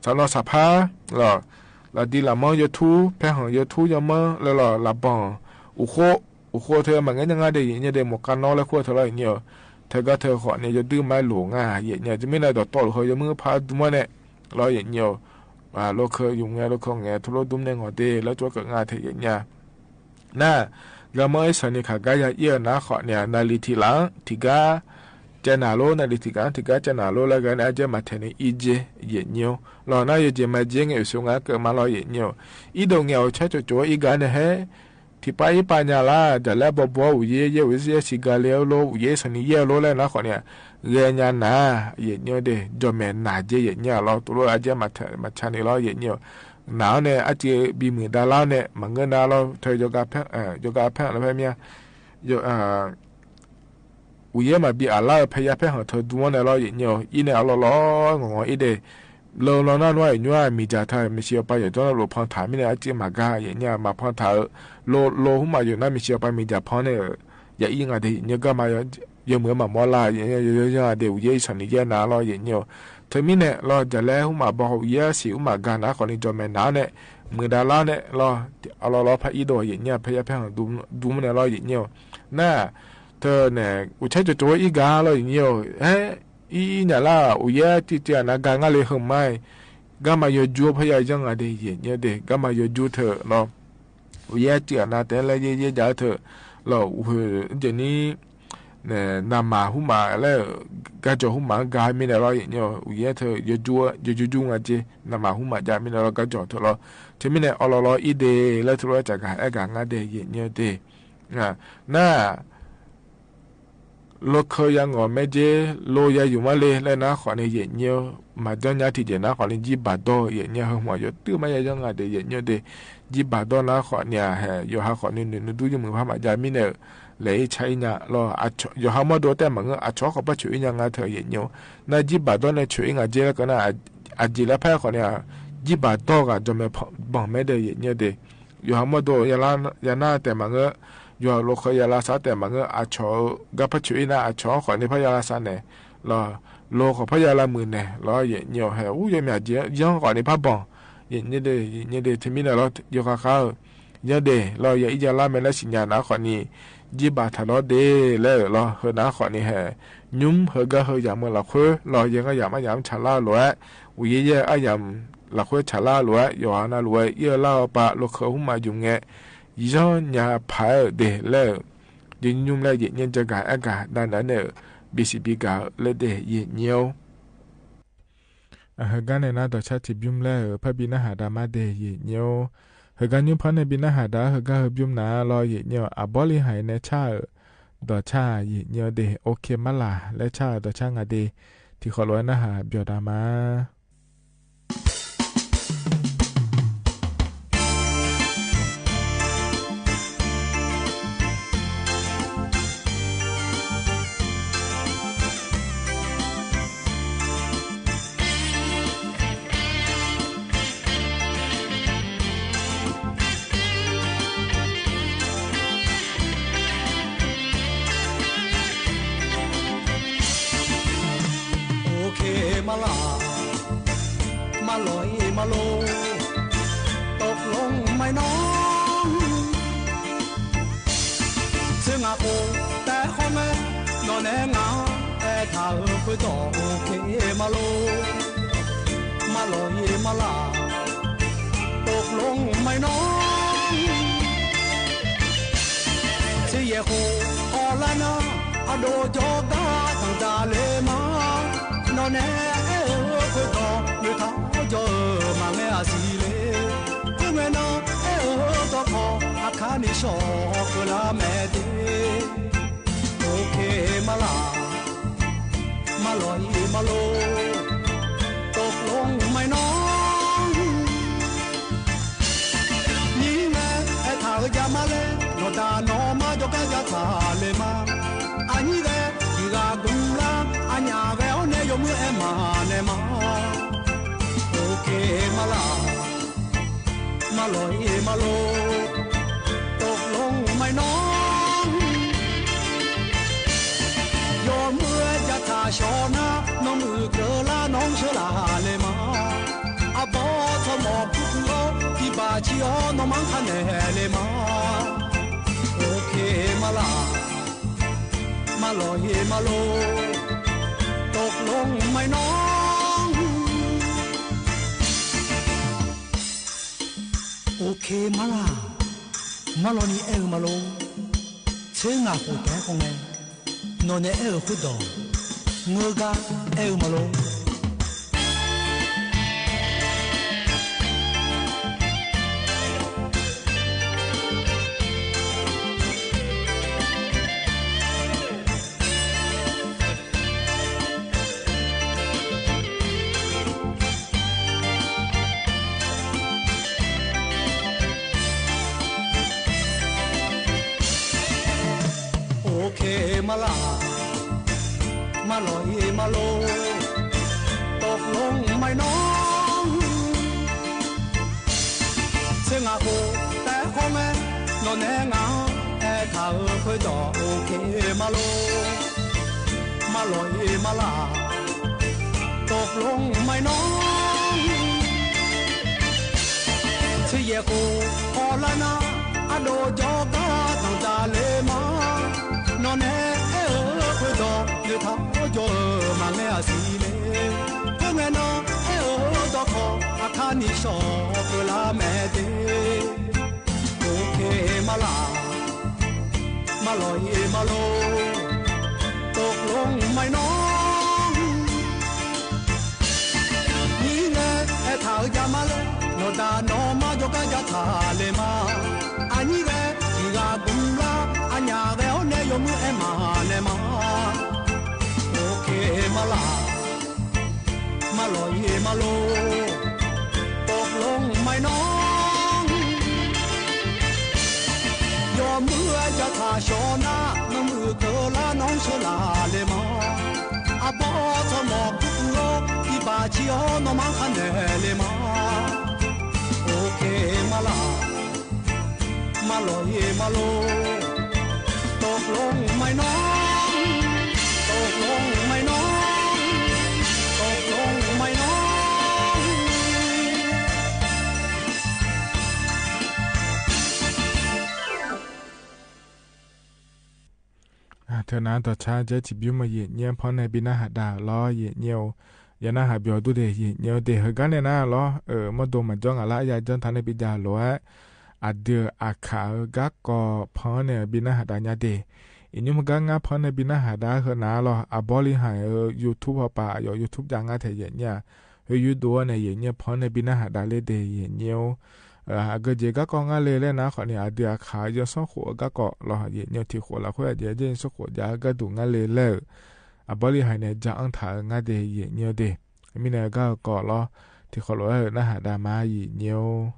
Saqnawv saqpar lawr, laqdi laqmanr yawtur, paerkhanq yawtur yawmanr laer lawr, laqbanq uqkhov, uqkhov teu maqngaer nya ngar de yaeqnyir de. Mawqkav nawr laer kur-eu teu lawr yaeqnyir-awq. Teu gar teu khawfni yawduir maqaer loq nga yaeqnyir-aq. Teumirnae dawqtawvluf heu yawmuir par dm-awr nae lawr yaeqnyir-awq. Lokeu yumq ngae, lokeu ngae, teulof dm nae ngawq de laer tsov-aer keuv nga teu yaeqnyir-aq. Nar, garmanr irsaqni kaq gar ya ir-eu nar khawfni-aq, naqliq tiq laf-anr tiqgar caev naq lor, naqliq tiq laf-anr tiqgar caev naq lor laer ghae nae arjaer maqtaeq ni ir dzer yaeqnyir-awr. Lawq nar yawjeq maqdzer ngae oeqsoeq nga-aer keuv ma lawr yaeqnyir-awq. Irdov ngaeq-awq caer cawv cawv-awr ir gar nae haer, tiqpav irpav nya lar, jaqlaer bawbaw uqyaer yaer uqyaer yaer siqgar le-eu lor, uqyaer irsaqni yaer-eu lor laer nar khawfni-aq, ghaenya naq yaeqnyir de. Jawqmaeq naq dzer yaeqnyir-aq lawr, teulof arjaer maqtaq maqca ni lawr yaeqnyir-awq. Naq-awr nae arciv bimuiq davlar-awr nae maqngeur nar lawr, teu yawqghaq paer-anr laer paer mir-a. Uqyaer maqbi aqlar-eu paer yar paerkhanq teu dm-awr nae lawr yaeqnyir-awq. Ir nae arlawr lawr ngawq ngawq ir de. Lawr lawr nar nmr-aq nymr-aq miqdzaq taq-euq maeqshi yawpav yawqjawr navluf pan taq mirnae arciv maqgar yaeqnyir-aq. Maqpan taq-euq lor, lor hmr maqyawf nar maeqshi yawpav miqdzaq pan nae-euq ya ir nga de yaeqnyir. Garma yawmeuq-aer maqmawr lar yaeqnyir-awq. Yawzanr yawzanr-aq de uqyaer irsaqni yaer nar lawr yaeqnyir-awq. Teumirnae lawr jaqlaer hmr maqbaw uqyaer arsiq hmr maqgar nar khawfni jawqmaeq naq-awr nae muiqdav lar-awr nae lawr, arlawr lawr par irdov yaeqnyir-aq. Paer yar paerkhanq dm-awr nae lawr yaeqnyir-awq. Nar, teu nae uqcaer cawv cawv-awr ir gar lawr yaeqnyir-awq. Aer, ir ir nyaf lar-aq uqyaer arciv civ aqnav gar ngar le heu ma-iq. Garma yawjur-awr par ya yanr nga de yaeqnyir de. Garma yawjur teu lawr, uqyaer arciv aqnav taef-aer laer yaer yaer jav-aer teu lawr, uqhoeq jeq ni navmaqhmr maq laer-euq garjawq hmr maq-anr gar mirnae lawr yaeqnyir-awq. Uqyaer teu yawjur-awr yawjur jur nga jer, navmaqhmr maq jav mirnae lawr garjawq teu lawr. Teumirnae arlawr lawr ir de laer teulof-aer caqgaq aer gaq ngar de yaeqnyir de. Nar, lokeu ya ngawq maerdzer, lo ya yuf mar le laer nar khawfni yaeqnyir-awr, maqjanr nya tiqjeq nar khawfni jirbaq dawr-eu yaeqnyir-awq. Heu hmq-aq yawduir mar ya yanr nga de yaeqnyir de. Jirbaq dawr nar khawfni-aq hae, yawqha khawfni noeq noeq dur yawmuiq par maqjav mirnae-euq laeq ir car ir nya lawr. Yawqha mawrdo taef maqngeur, aqcawq-anr khawf par coeq ir nya nga teu yaeqnyir-awr. Nar jirbaq dawr nae coeq ir nga jer laer keuv nar, aqjeq laer par-aer khawfni-aq, jirbaq dawr ghaq jawqmaeq banq maer de yaeqnyir de. Yawqha mawrdo ya nar taef maqngeur, yawqha lokeu ya lavsav taef maqngeur, aqcawq-eu gar par coeq ir nar aqcawq-anr khawfni par ya lavsav naeq lawr, lo khawf par ya lavmuiq naeq lawr yaeqnyir-awq. Hae ur yawmyaq jeq-anr yanr khawfni par banq yaeqnyir de yaeqnyir de. Teumirnae lawr yawkhav khav-eu yanr de lawr ya ir ya lar mae laer siqnya nar khawfni, jirbaq taq lawr de laer-euq lawr heu nar khawfni hae, nymr heugar heu yamq-eu lafkhoer lawr, yaer ngar yamq aryamq-anr tsaqlar-eu lof-aer, uqyaer yaer-eu aryamq lafkhoer tsaqlar-eu lof-aer, yawqha navluf-aer ir-eu lar-eu pav lokeu hmr maq yuf ngae, yanr nya paq-aer-euq de laer-euq, yawnymr nymr laer yaeqnyir jagaq aergaq navnaeq-aer nae-euq bisiq bigaq-eu laer de yaeqnyir-awr. Heugar nae nar dawqcar tiqbymr laer-euq parbi narhaq dav mar de yaeqnyir-awr. Heugar nymr par nae bi narhaq dav-ar heugar heubymr naq-ar lawr yaeqnyir-awq. Aqbawr li haiq nae car-euq dawqcar yaeqnyir-awr de, โอเค marlaq laer car-euq dawqcar nga de, tiqkhawf lof-aer narhaq byawq dav ma. Oke, marlaq, marlawq-ir marlor, ตกลงไหมน้อง Tser ngaq khof taef khawr mae, nawq nae ngaq-anr aertaq-euq khoerdawq โอเค marlor, marlawq-ir marlaq, ตกลงไหมน้อง Tser yaeq khof hawlar nar, aqdov jawrgar danqdzaq le ma. Nawq nae aer-eu khoerdawq noeqtaq-awr jawr-eu maqngae aqsiq le. Khoerngae nan aer-eu dawqkawq aqkar Arni shawq keuvlar mae de. โอเค ma laq, ma lawq-iq ma lor, ตกลงไหมน้อง Nyir ngae aertaq-eu jav ma laer, nawqdaq nawq-anr mar jawrgar jav taq le ma. Aqnyir ghae tiq ghaq gmlar, aqnyaf ghae-awr nae yawmuiq aer maqnaeq ma. โอเค ma laq, ma lawq-iq ma lor, ตกลงไหมน้อง Yawmuiq-aer jav taq shawq nar, nawmuiq keuvlar nawr sheuq laf le ma. Arbawr tsawrmawq kurkuv-awr, tiqbaq cir-awr nawmaf-anr kar naeq le ma. โอเค ma laq, ma lawq-iq ma lor, ตกลงไหมน้อง โอเค ma laq, ma lawq ni aer-eu ma lor. Tser ngaq khof taef-aer khawf ngae, nawq nae aer-euq khoerdawq ngeur gar aer-eu ma lor. โอเค ma laq, ma lawq-iq ma lor, ตกลงไหมน้อง Tser ngaq khof taef-aer khawf ngae, nawq nae ngaq-anr aertaq-euq khoerdawq โอเค ma lor, ma lawq-iq ma laq, ตกลงไหมน้อง Tser yaeq khof hawlar nar, ardov jawrgar danqdzaq le ma. Nawq nae aer-eu khoerdawq noeqtaq-awr jawr-eu maqngae aqsiq le. Khoerngae nawr aer-eu dawqkawq, aqkar ni shawq keuvlar mae de. โอเค ma laq, ma lawq-iq ma lor, ตกลงไหมน้อง Nyir ngae aertaq-eu jav ma laer, nawqdaq nawq-anr mar jawrgar jav taq le ma. Aqnyir ghae tiq ghaq gmlar, aqnyaf ghae-awr nae yawmuiq aer maqnaeq ma. โอเค ma laq, ma lawq-iq ma lor, ตกลงไหมน้อง Yawmuiq-aer jav taq shawq nar, nawmuiq keuvlar nawr sheuq laf le ma. Arbawr tsawrmawq kurkuv-awr, tiqbaq cir-awr nawmaf-anr kar naeq le ma. โอเค ma laq, ma lawq-iq ma lor, ตกลงไหมน้อง ตกลงไหมน้อง ตกลงไหมน้อง Teunar dawqcar jaer tiqbymr-eu yaeqnyir-anr panr nae bi narhaq dav lawr yaeqnyir-eu. Yanar haq byawq dur de yaeqnyir-eu de heugar nae nar lawr-eu mawrdo maqjanr ngaq lar ya janr taq nae bi jav lof-aer, aqdui-euq aqkaq-eu garkawv panr nae bi narhaq dav nya de. Iqnymr heugar ngar panr nae bi narhaq dav-aer heu nar lawr, Aqbawr Lihaiq-eu YouTube hawpaf aqyawf YouTube jav ngar taeq yaeqnyir-aq, khoer yurdov-awr nae yaeqnyir-eu panr nae bi narhaq dav ler de yaeqnyir-or. Aqgeujeq garkawv ngar le laer nar khawfni, aqdui aqkaq-eu yawsanr khof-eu garkawv lawr yaeqnyir-eu tiq khof lafkhoer aqjeq-aer janr sar khof jav-aer gharduq ngar le laer-euq, Aqbawr Lihaiq nae ja anr taq-eu ngar de yaeqnyir-eu de. Mirnae gar-eu kawv lawr, tiqkhawf lof-aer-euq narhaq dav ma yaeqnyir-or.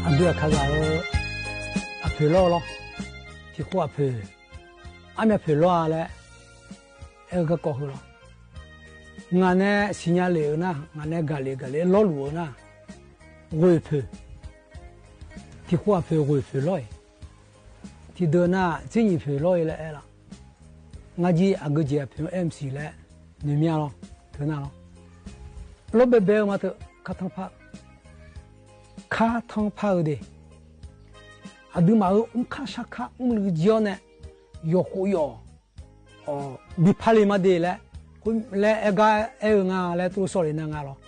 Aqdui aqkaq ghaq-eu aqpoeq lawr-eu lawr, tiq khof aqpoeq, armyav poeq lawr-a laer aer-eu garkawv heu lawr. Ngaq nae siqnya lef-eu nar, ngaq nae gaqlef gaqlef-aer lawrluf-eu nar, ghoeq poeq, tiq khof aqpoeq ghoeq poeq lawr-iq, tiqdeuq nar tser nyiq poeq lawr-iq laer aer laf. Ngar jir aqgeujeq aqpoeq-anr aer mqsiq laer noeqmya lawr, teu nar lawr. Lawr baebae-eu ma teu, kar tanr par-eu, kar tanr par-eu de. Aqduimaf-euq mrkar sharkar mrluiv jir-awr nae, yawqkhof yawq bi par le ma de laer, laer aer gar aer-eu nga laer tov sawr le nar nga lawr.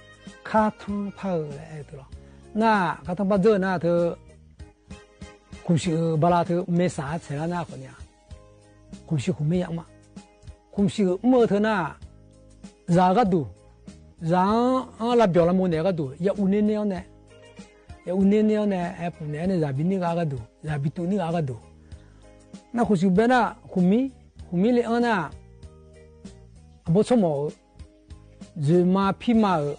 Kar tanr par-eu laer aer-eu teu lawr. Nar, kar tanr par dzeur-eu nar teu, khmqshiq-euq bala teu maesaq-aer tsaeq lar nar khawfni-aq, khmqshiq khof maer ya mr-a. Khmqshiq-euq mr-eu teu nar, zaq-eu gharduq zaq-anr, anr lavbyawq lavmov naeq-eu gharduq ya uv ner ner-awr nae, ya uv ner ner-awr nae, aer puf naeq-aer nae zaq bi nir ghaq gharduq, zaq bi tuv nir ghaq gharduq. Nar khof siq bae nar khofmir, khofmir le-anr nar, aqbawr tsawrmawf-euq, dzoeqma pirma-euq,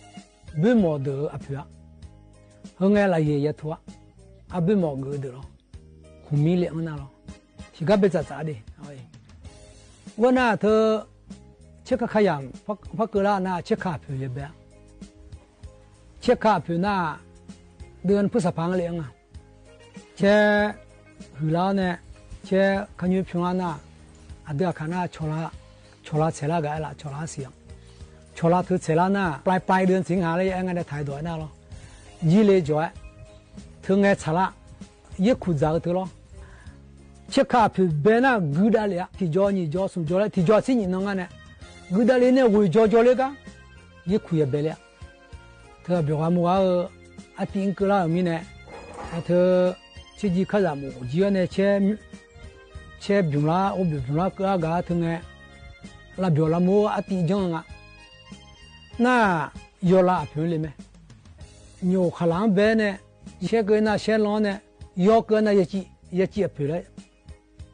boermawf deuq-euq aqpoeq-a. Heu ngae lafyaeq yatuq-a. Arboermawf geuf-eu deuq lawr, khofmir le-anr nar lawr, tiqgar bae tsaf tsaf-a de. Ghawr nar teu, caerkaq kayamq par keuv lar nar caerkaq aqpoeq yabae-a. Caerkaq aqpoeq nar, deuv-anr pursaq paq-anr le-anr nga. Caer huiqlar-awr nae, caer karnyoer pyur-ar nar, aqdui aqkaq nar, cawqla tsaeqlar gaq aer laf, cawqla arsiq-anr, cawqla teu tsaeqlar nar, ปลายปลายเดือนสิงหา laer ya aer nga nae taq-aer dawq-aer nar lawr, jirle jawq-aer, teu ngae tsaqlar, yaerkuq dzaq-eu teu lawr. Caerkaq aqpoeq bae nar guidav lef-a, tiqjawr nyiq jawr smq jawr laer tiqjawr tser nyif nan ngar nae, guidav lef nae ghoeq jawr jawr ler gar, yaerkuq yabae ler-a. Teu aqbyawq ghaq mur ghaq-eu, artiv-anr keuvlar-euq mirnae, teu, caerjir karzaq mq jir-awr nae, caer bymq lar, ghawrbyawq bymq lar keuv-ar gaq-ar teu ngae, lavbyawq lavmov-eu artiv janr-eu nga. Nar, yawlav aqpoeq-anr le mae. Nyoq khaqlaq-anr bae-aer nae, caer keuv nar caer lan-awr nae, yawr keuv nar, yaciv aqpoeq laer,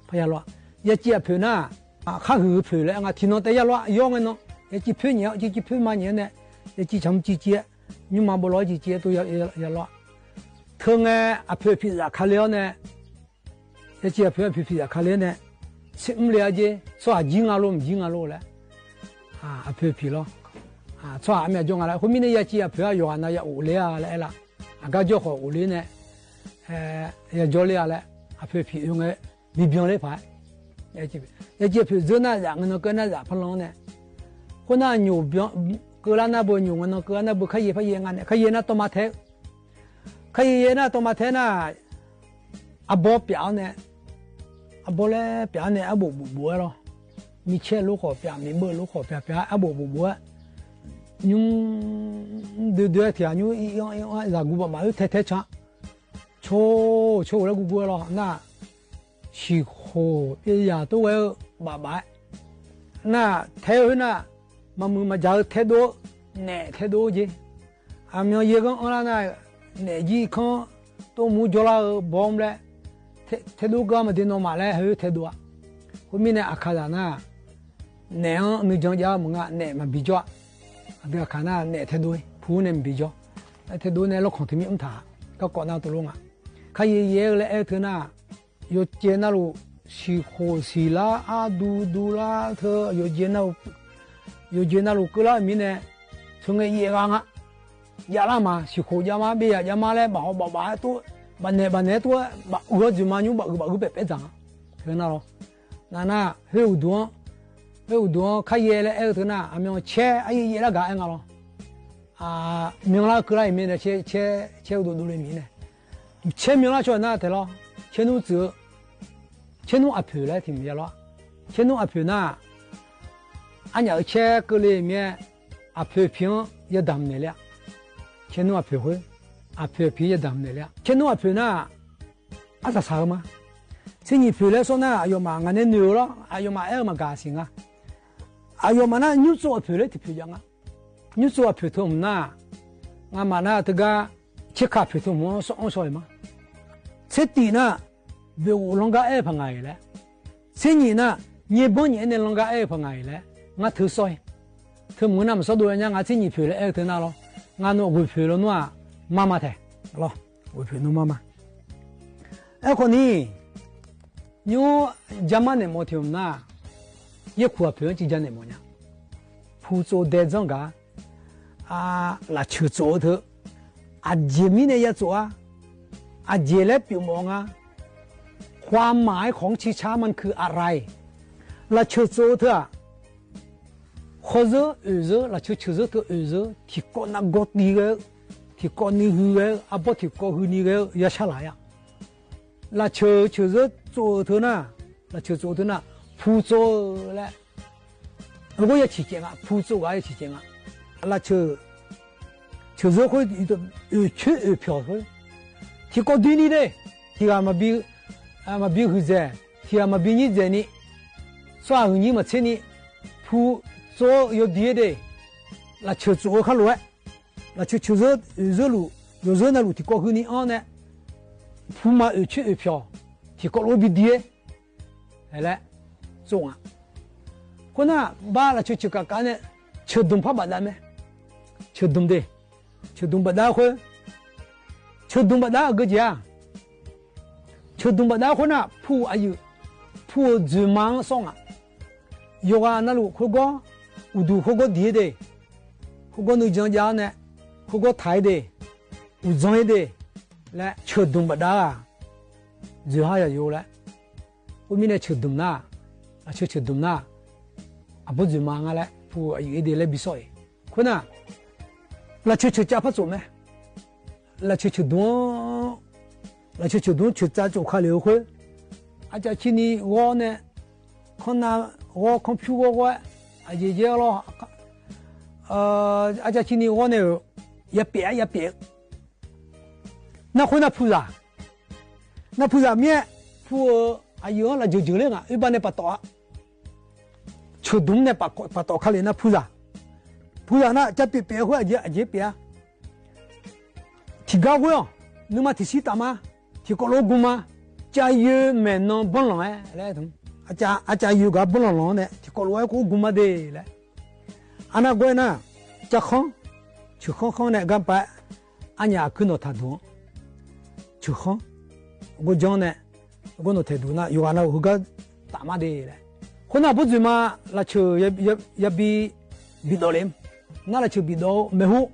par ya lawr-a. Yaciv aqpoeq nar, khar huiq-eu poeq laer nga tiqnan taef ya lawr-a. Yawr ngae nan, yaciv poer nyaef-awr, yaciv poer ma nyaef-awr nae, yaciv tsaq mr civ civ-aer, nymrma bawlaw-aer civ civ-aer tov ya lawr-a. Teu ngae, aqpoeq piqzaf kale-awr nae, yaciv aqpoeq aqpoeq piqzaf kale-awr nae, tser mr le-a jer, tsawrhaq jir nga lor mqjir nga lor laer, aqpoeq piq lawr. Tsawrhaq armyav jawr nga laer khoermirnae yaciv aqpoeq-aq yawqghaq nav ya of ler-a laer aer laf. Aqgar jawr khawf of ler nae, ya jawr ler-a laer, aqpoeq piq oe ngae, bibyan ler paq-aer. Yaciv aqpoeq dzeur nar zaf ngae nan keuv nar zaf par lan-anr nae, khoernar nyoq byan keuvlar nar beu, nyoq ngae nan keuvlar nar beu, kharyaer paryaer nga nae, kharyaer nar tawma tae-eu, kharyaer yaer nar tawma tae nar, arbawr pyaf-awr nae, arbawr laer pyaf-awr nae, arbof bof bof-aer lawr. Micaer lof khawf pyaf, miqbeuv lof khawf pyaf pyaf-aer arbof bof bof-aer, nymr doe doe-aer tiq ghaq nymr ir-anr ir-anr-aer zaqguq baf maf-oer tae tae can, cawr cawr-eu laer gurgur-aer lawr nar, siqkhof pyerzaq tov ghae-eu baf baf-aer, nar tae-eu khoer nar, maqmuiq maqjaq-eu taedov-eu, naef taedov-eu jeq. Aqmyan yaer ghanr anrlar nar, naef jir kanr tov mur jawrlar-eu bawr mr laer, taedov keuv-a maqde nawmaf laer haeoer taedov-a. Khoermirnae aqkaqzaq nar, naef-anr nuijan jav-eu maqnga, naef maqbi jawr-a. Aqdui aqkaq nar naef taedov-ir pu-anr nae maqbi jawr. Taedov nae lawrkanq teumirnae mr taq-a. Garkawv nar tov lor nga. Kharyaer yaer-eu laer aer-eu teu nar, yawqjeq navluf siqkhof siqlar arduv duvlar teu, yawqjeq navluf keuvlar-euq mirnae, teu ngae yaef gha nga. Javlar ma, siqkhof javma, byav javma laer bafhaw baf baf-aer tov, bafnaeq bafnaeq-aer tov-aer baf uiq-awr dzoeqma nymr baf uiq baf uiq paef paef dzaq nga. Teu nar lawr, nav nar khoer uqduq-anr, khoer uqduq-anr kharyaer laer aer-eu teu nar, aqmyan caer aryaer yaerlar gaq aer nga lawr. Myanlar keuvlar-iq mirnae caer, caer uqduq dovle mirnae, caer myanlar cawq nar taeq lawr, caernmr tsuif-eu, caernmr aqpoeq laer tiq mq ya lawr. Caernmr aqpoeq nar, arnyaf-euq caer keuvle mir-aer, aqpoeq pi-anr yadamq naeq ler-a. Caernmr aqpoeq khoer, aqpoeq pi-anr yadamq naeq ler-a. Caernmr aqpoeq nar, arsaq saq-eu ma. Tser nyiq poeq laer sawr nar, aqyawfmaf ngaq nae noeq-eu lawr, aqyawfmaf aer-eu maqgaq siq nga. Aqyawfmaf nar nymrtsov aqpoeq laer tiq poeq jav nga. Nymrtsov aqpoeq teu hmq nar, ngamaf nar teugar, caerkaq aqpoeq teu hmq-anr sawr-anr shaw-iq ma. Tser tif nar, boeqghof lanr gar aer-eu paq ngaq-iq laer. Tser nyiq nar, nyaerbanr nyaef-aer nae lanr gar aer-eu paq ngaq-iq laer, ngar teu sawr-ir. Teu hmq-eu nar maqsawr dov nya, ngar tser nyiq poeq laer aer-eu teu nar lawr, ngar nawr ghoeq poeq lawnmr-aq, mar ma taeq lawr, ghoeq poeq nawr mar ma. Aerkhawf ni, nymr jarmar naeq mawf tiq hmq nar, yaerkuq aqpoeq-anr civ ja naeq mawf nya. Putsov dae dzanr gaq-a, lafceuq tsof-eu teu, aqjeq mirnae ya tsof-a, aqjeq laer pyeuf mawf nga. ความหมายของชิงช้ามันคืออะไร? Lafceuq tsof-eu teu-aq, khawr zeur oeq zeur, lafceuq ceuq zeur teu oeq zeur, tiqkawv nav gawr tiv ghae-eu, tiqkawv ni hui ghae-eu, arbawr tiqkawv hui ni ghae-eu ya shar laq-a. Lafceuq ceuq zeur tsof-eu teu nar, lafceuq tsof-eu teu nar, putsov-eu laer, heugar ya ciqcaev nga, putsov gaq ya ciqcaev nga. Lafceuq ceuq zeur khoer, oeq coer oeq pyawq khoer, tiqkawv doeni de, tiq ghaq maqbi huiqdzaeq, tiq ghaq maqbi nyir dzaeqni, tsawrhaq huiqnyir maqtserni, putsov-eu yawdir-aer de. lafceuq tsof-eu khar lof-aer, lafceuq ceuq zeur, oeq zeur luf, yawqzeur navluf tiqkawv huini anr nae, puma oeq coer oeq pyawq tiqkawv lof-aer bi dir-aer laer tsov nga. Khoernar, bar lafceuq ceuq kafkaf nae, ceuqdmq par bafdav mae. Ceuqdmq de, ceuqdmq bafdav khoer, ceuqdmq bafdav-eu geujeq-aq, ceuqdmq bafdav khoernar, pu-euq aqyuif, pu-euq dzoeqma-anr sawr nga. Yawqghaq navluf khoergawr, uqduq khoergawr diq-ir de, khoergawr nuijan jav-awr nae, khoergawr taq-ir de, uqdzan-ir de laer ceuqdmq bafdav-aq, dzoeqha yaq yo laer. Khoermirnae ceuqdmq nar, lafceuq ceuqdmq nar, aqbawr dzoeqma nga laer pu-euq aqyuif-ir de laer bi sawr-iq. Khoernar, lafceuq ceuq cav par tsof mae. Lafceuq ceuqdmq-anr, lafceuq ceuqdmq-anr ceuq cav tsof ka lef-eu khoer, arcav cirni ghawr nae, kanrnav ghawr kanrpyur ghawr ghawr-aer, aqjeq jaer lawr, arcav cirni ghawr nae-euq, yapyaef-aer yapyaef-eu. Nar khoernar puzaq, nar puzaq mir-aer, pu-euq aqyuif-anr lafjeuq jeuq ler ngaq oerbar nae paftawf-a. Ceuqdmq nae paftawf ka lef nar puzaq, puzaq nar cav pyaef pyaef-eu khoer aqjeq, aqjeq pyaef-a. Tiqgar ghoer-awq, nuima tiqshir taf ma, tiqkawv lof-aer gur ma, cav yoe maeqnan banrlanq-aer laer, arcav yoe gaq banrlanq lanq-anr nae tiqkawv lof-aer khoer gur ma de laer. Arnar gawr-aer nar, cavkhanr, ceuqkhanr khanr nae garpav-aer, arnyaf aqkuir nawqtaq duq-anr, ceuqkhanr, gawrjanr nae, gawr nawqtaeq duq nar yawqghaq nav-euq heugar taf ma de laer. Khoernar aqbawr dzoeqma lafceuq yabi bidawf le, nar lafceuq bidawf-eu maeqhu,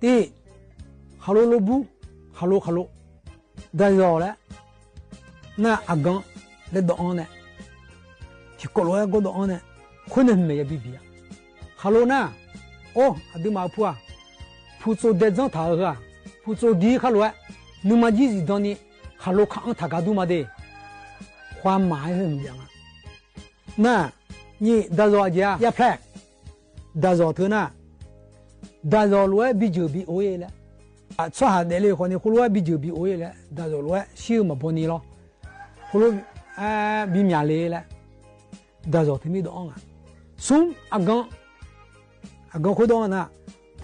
tiq, khaqlo lobur, khaqlo khaqlo, daqzawq laer, nar aqgan laer dawv-anr nae, tiqkawv lof-aer gawr dawv-anr nae, khoer nae hmqmaeq yabi bi-a. Khaqlo nar, or aqduimaf-eu pu-aq, pu tsov dae dzanr taq-eu heu-aq, pu tsov dir khar lof-aer, nuima jir zifdan ni, khaqlo kaq-anr taq gar dur ma de. Khoermaq-aer heu hmq jav nga. Nar, nyiq, daqzawq aqjeq-a yarplaer, daqzawq teu nar, daqzawq lof-aer bijeuq bi or-ir laer, tsawrhaq daefle khawf ni khoerlof-aer bijeuq bi or-ir laer, daqzawq lof-aer shir-eu maqbaw ni lawr, khoerlof-aer bimyaq le laer, daqzawq teu mir dawv-anr nga. Smr, aqgan, aqgan khoerdawq-anr nar,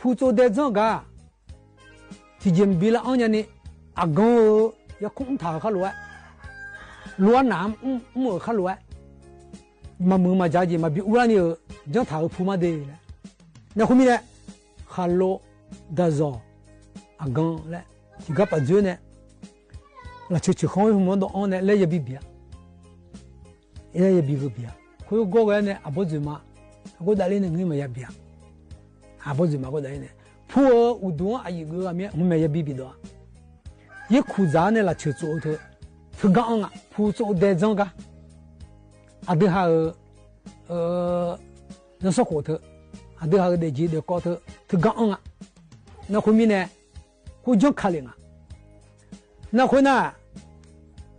pu tsov dae dzanr gaq tiqjeq maqbi lar-anr nyani, aqgan-eu yarkmr mr taq-euq khar lof-aer, lof-aer naq-anr mr-euq khar lof-aer, maqmuiq maqjaq jeq maqbi urlar ni-euq janr taq-euq pu ma de laer. Nar khoermirnae, khaqlo, daqzawq, aqgan laer tiqgar paf dzoer nae, lafceuq ceuqkhanr-anr hmq-anr dawv-anr nae laer yabi bi-a. Aer yabi heu bi-a. Khoergawr ghae-aer nae aqbawr dzoeqma, aqgawr davler nae ngeur maqya bi-a. Aqbawr dzoeqma gawr davler nae, pu-eu uqduq-anr aqyuif geuf-eu ghaq mir-aer hmqmaeq yabi bidawq-a. Yaerkuq dzaq-anr nae lafceuq tsov-eu teu, teugar anr nga. Pu tsov dae dzanr gar, aqdui ha-euq zanrsanrkhof teu, aqdui ha-euq daefjeq daefkawv teu, teugar anr nga. Nar khoermirnae, khoerjanr ka lef nga. Nar khoernar,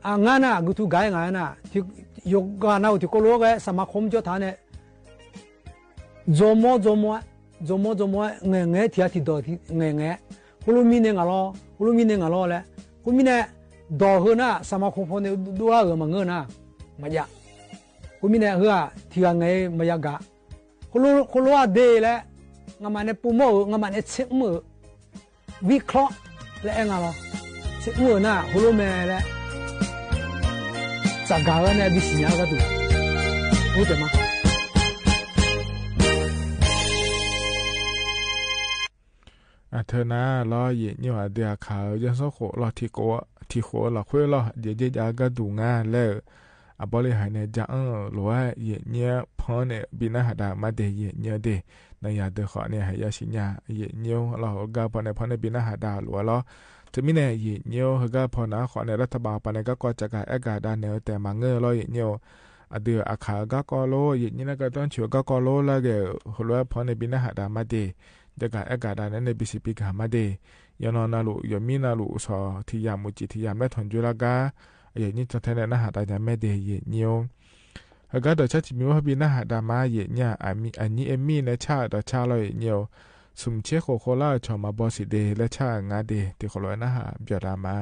aqngar nar aqgeu tu gaq-aer ngaq-aer nar, yawqghaq nav-euq tiqkawv lof-aer ghae-aer saqmaq khawr mr jawr taq-anr nae, dzawrmawr dzawrmawr-aer, dzawrmawr dzawrmawr-aer ngaeqngaeq-aer tiq ghaq tiqdawq ngaeqngaeq-aer, khoerlof mirnae ngaq lawr, khoerlof mirnae ngaq lawr laer, khoermirnae, dawq heu nar saqmaq khawr paw nae dovlar-euq maqngeur nar, maqjav. Khoermirnae heu-aq tiq ghaq ngaeq-eu maqya gaq. Khoerlof-aer de laer, nga'maf nae povmawr-euq, nga'maf nae tser mr-euq, vikawr laer aer nga lawr. Tser mr-euq nar heulof mae laer, tsafgaq-eu nae bisiq nya-eu gharduq, ur taef ma. Aqteu nar lawr, yaeqnyir-aq aqdui aqkaq-euq zanrsanrkhof lawr, tiq khof-eu lafkhoer lawr, jeq jaev jav-eu gharduq nga laer-euq aqbawr le haiq nae ja anr-euq lof-aer yaeqnyir-anr pan nae bi narhaq dav-euq ma de, yaeqnyir-eu de. Nanyaf deuq khawf nae haiq yasiq nya, yaeqnyir-or lawr, heugar paw nae pan nae bi narhaq dav-euq lof-aer lawr. Teumirnae yaeqnyir-or, heugar paw nar khawf nae lartaqbaq paw nae garkawv tsafgaq aergaq dav naeq-eu taef maqngeur lawr, yaeqnyir-or. Aqdui aqkaq-euq garkawv lor, yaeqnyir nar gardanr coeq-eu garkawv lor laer ghae-euq heulof-aer pan nae bi narhaq dav ma de. Jagaq aergaq dav naeq-aer nae bisiq bi gaq ma de. Yawqnan navluf yawqmir navluf shawq tiq yamq uqcif tiq yamq laer tanqjoe lar gar, yaeqnyir cantae nae narhaq dav nya mae de, yaeqnyir-or. Heugar dawqcar tiq mir-or, heubi narhaq dav ma, yaeqnyir-aq, aqnyir aer mir nae car-euq dawqcar lawr, yaeqnyir-or. Smq tser khof khof lar-euq cawq maqbaw siq de laer car-euq nga de, tiq khawf lof-aer narhaq byaq dav ma.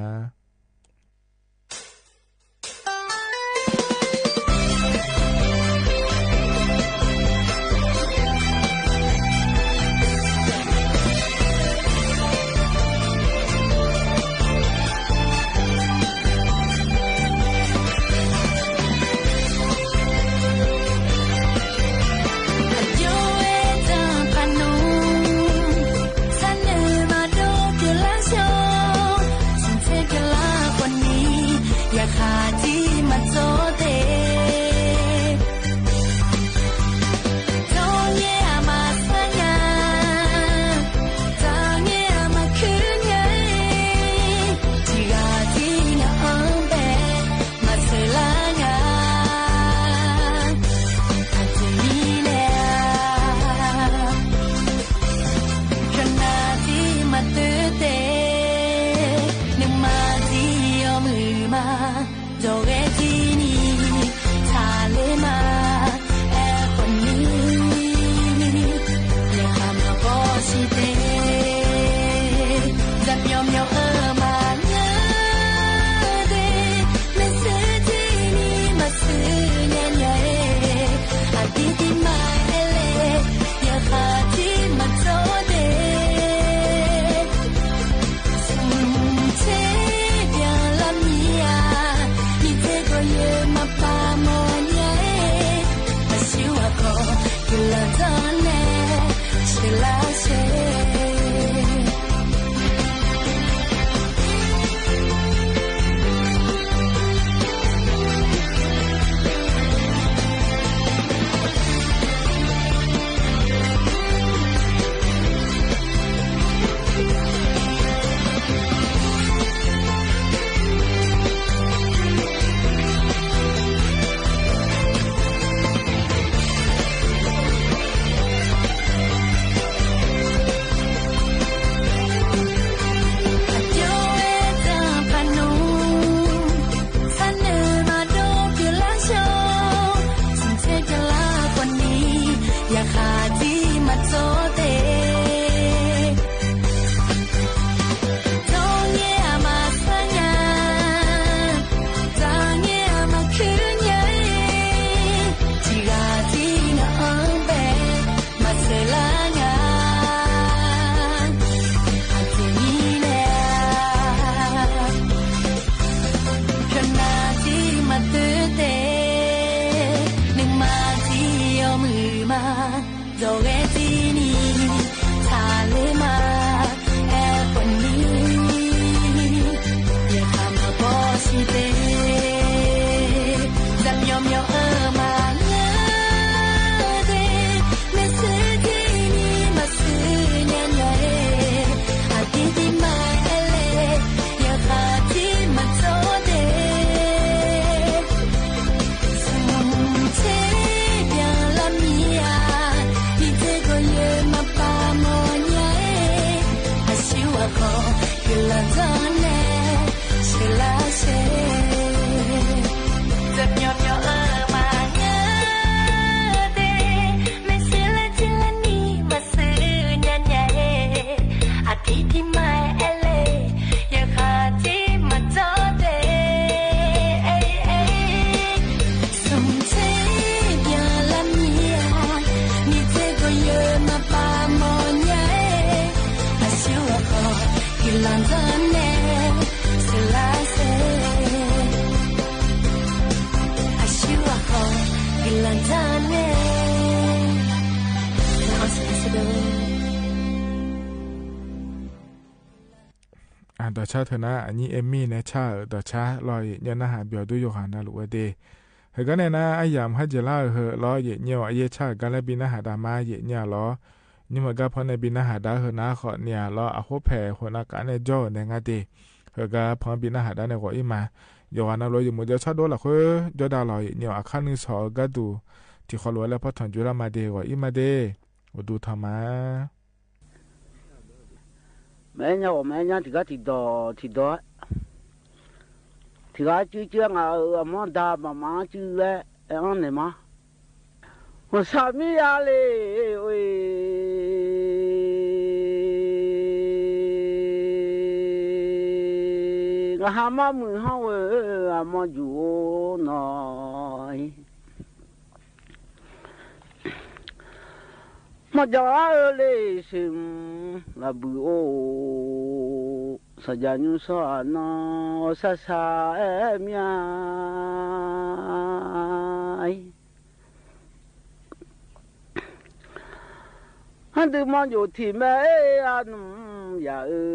Dawqghae tiqni taqler ma, aerkhawf ni, yaqkaq maqbaw siq de. Zaqmyawf myawf-eu maqngeur de, maershuir tiqni maqshuir nya nya-aer, aqdir tirma-aer aerle, yaqkaq tiq maqdzawr de. Smqtser byanlar mir-aq, miqdzer gawqyoeq maqpav mawrnya-aer, aqsur aqkhawf guiqlanq dzanr nae sheuqlar shae. Zaqmyawf myawf-eu maqngeur de, maershuir lar tiq lar ni maqshuir nya nya-aer, aqdir tirma-aer aerle, yaqkaq tiq maqdzawr de. Smqtser byanlar mir-aq, miqdzer gawqyoeq maqpav mawrnya-aer, aqsur aqkhawf guiqlanq dzanr nae sheuqlar shae. Aqsur aqkhawf guiqlanq dzanr nae. Dawqcar teu nar, aqnyir Amy nae car-euq dawqcar lawr, yaeqnyaev narhaq byawq dur yawqghaq navluf-aer de. Heugar nae nar, aryamq kharjeq lar-euq heu lawr, yaeqnyaev-awq, aryaer car-euq gar laer bi narhaq dav ma, yaeqnyaev-awq lawr. Nymr-euq gar panr nae bi narhaq dav-eu heu nar khawf ni-aq lawr, aqkhoer paeq khof nav kaf nae jawr-euq nae ngar de. Heugar panr bi narhaq dav nae ghawq-ir ma. Yawqghaq navluf-eu yawmuiq jawrcar dov lafkhoer jawrdav lawq, yaeqnyaev-awq, aqkar nuisawq-eu gharduq tiqkhawf lof-aer laer pawrtanq joerlar ma de, ghawq-ir ma de. Uqduq tanq ma. Maqaer nya ghawq maqaer nya tiqgar tiqdawq tiqdawq-aer, tiqghaq cuiv cuiv-aer ngaq-euq aqmanr da baqmaf-anr cuiv laer aer-anr naeq ma. Ghawqshaq mir ya le oe. Ngaqha mar muiq hanr ghoe aqmanr juq-or nawq-ir. Manrjawq ar-eu le, sheuqmq lafbuiq-or, saqjaq nymr shawr-aq nan, ghawqshaq shaq-aer mir-a. Ardui manrjof tiq mae-aer arnmq yaq-eu,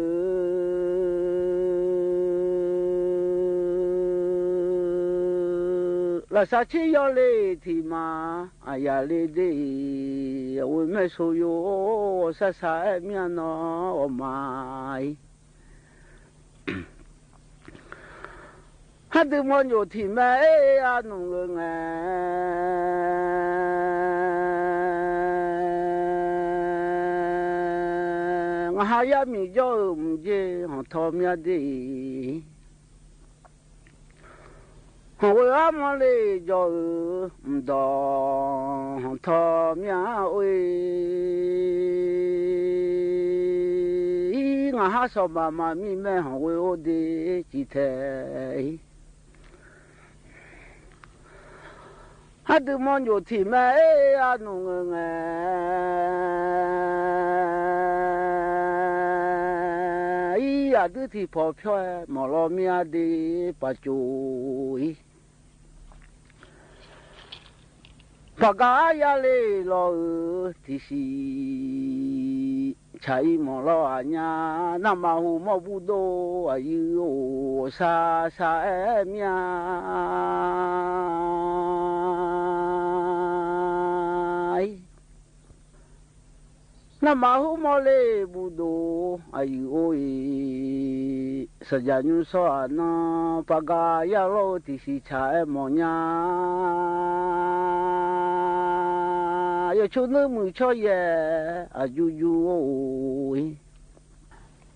lafsar tser yawle tiq ma, aqyaq le de-iq, aqghoe maer so yo, ghawqshaq shaq-aer mir-a nan, ghawqma-ir. Ardui manrjof tiq mae-aer arnmq-eu ngae, ngaqha yar miq jawr-eu mqjer hanqtawq myav de-iq, hanqghoe armanr le jawr-eu mqdawq hanqtawq myav-or-e. Ngaqha sawqbaq maqmir mae, hanqghoe or de ciq tae-ir. Ardui manrjof tiq mae-aer arnmq-eu ngae, ir aqdui tiqpawf pyawr-aer mawq lawr mir-a de, paqcov-ir. Paqgaq aryar le lawq-euq tiqsiq, tsaq-ir mawq lawr aqnyar, navmaqhu mawr burdov aqyuif-or, ghawqshaq shaq-aer mir-a-ir. Navmaqhu mawr le burdov aqyuif-or-iq, saqjaq nymr shawr-aq nan, paqgaq yar lawr-eu tiqsiq tsaq-aer mawq nya, yawqcur nuirmuiq tsawryaer aqjur jur-or-iq.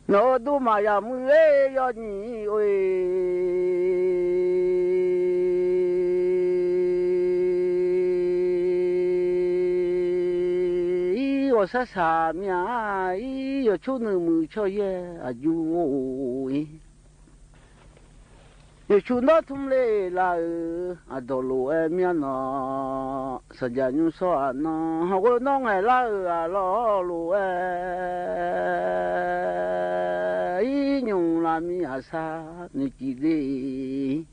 Nawq-euq durmaf yaqmuiq-aer yawnyiq-or-iq, ghawqshaq shaq mir-a-ir, yawqcur nuirmuiq tsawryaer aqjur-or-iq. Yawqcur nawr tmr le lar-euq aqdawq lof-aer mir-a nan, saqjaq nymr shawr-aq nan, hanqghoe nawr ngaeqlar-euq aqlawq lof-aer, ir nymq lavmir aqsar noeqciv de-iq.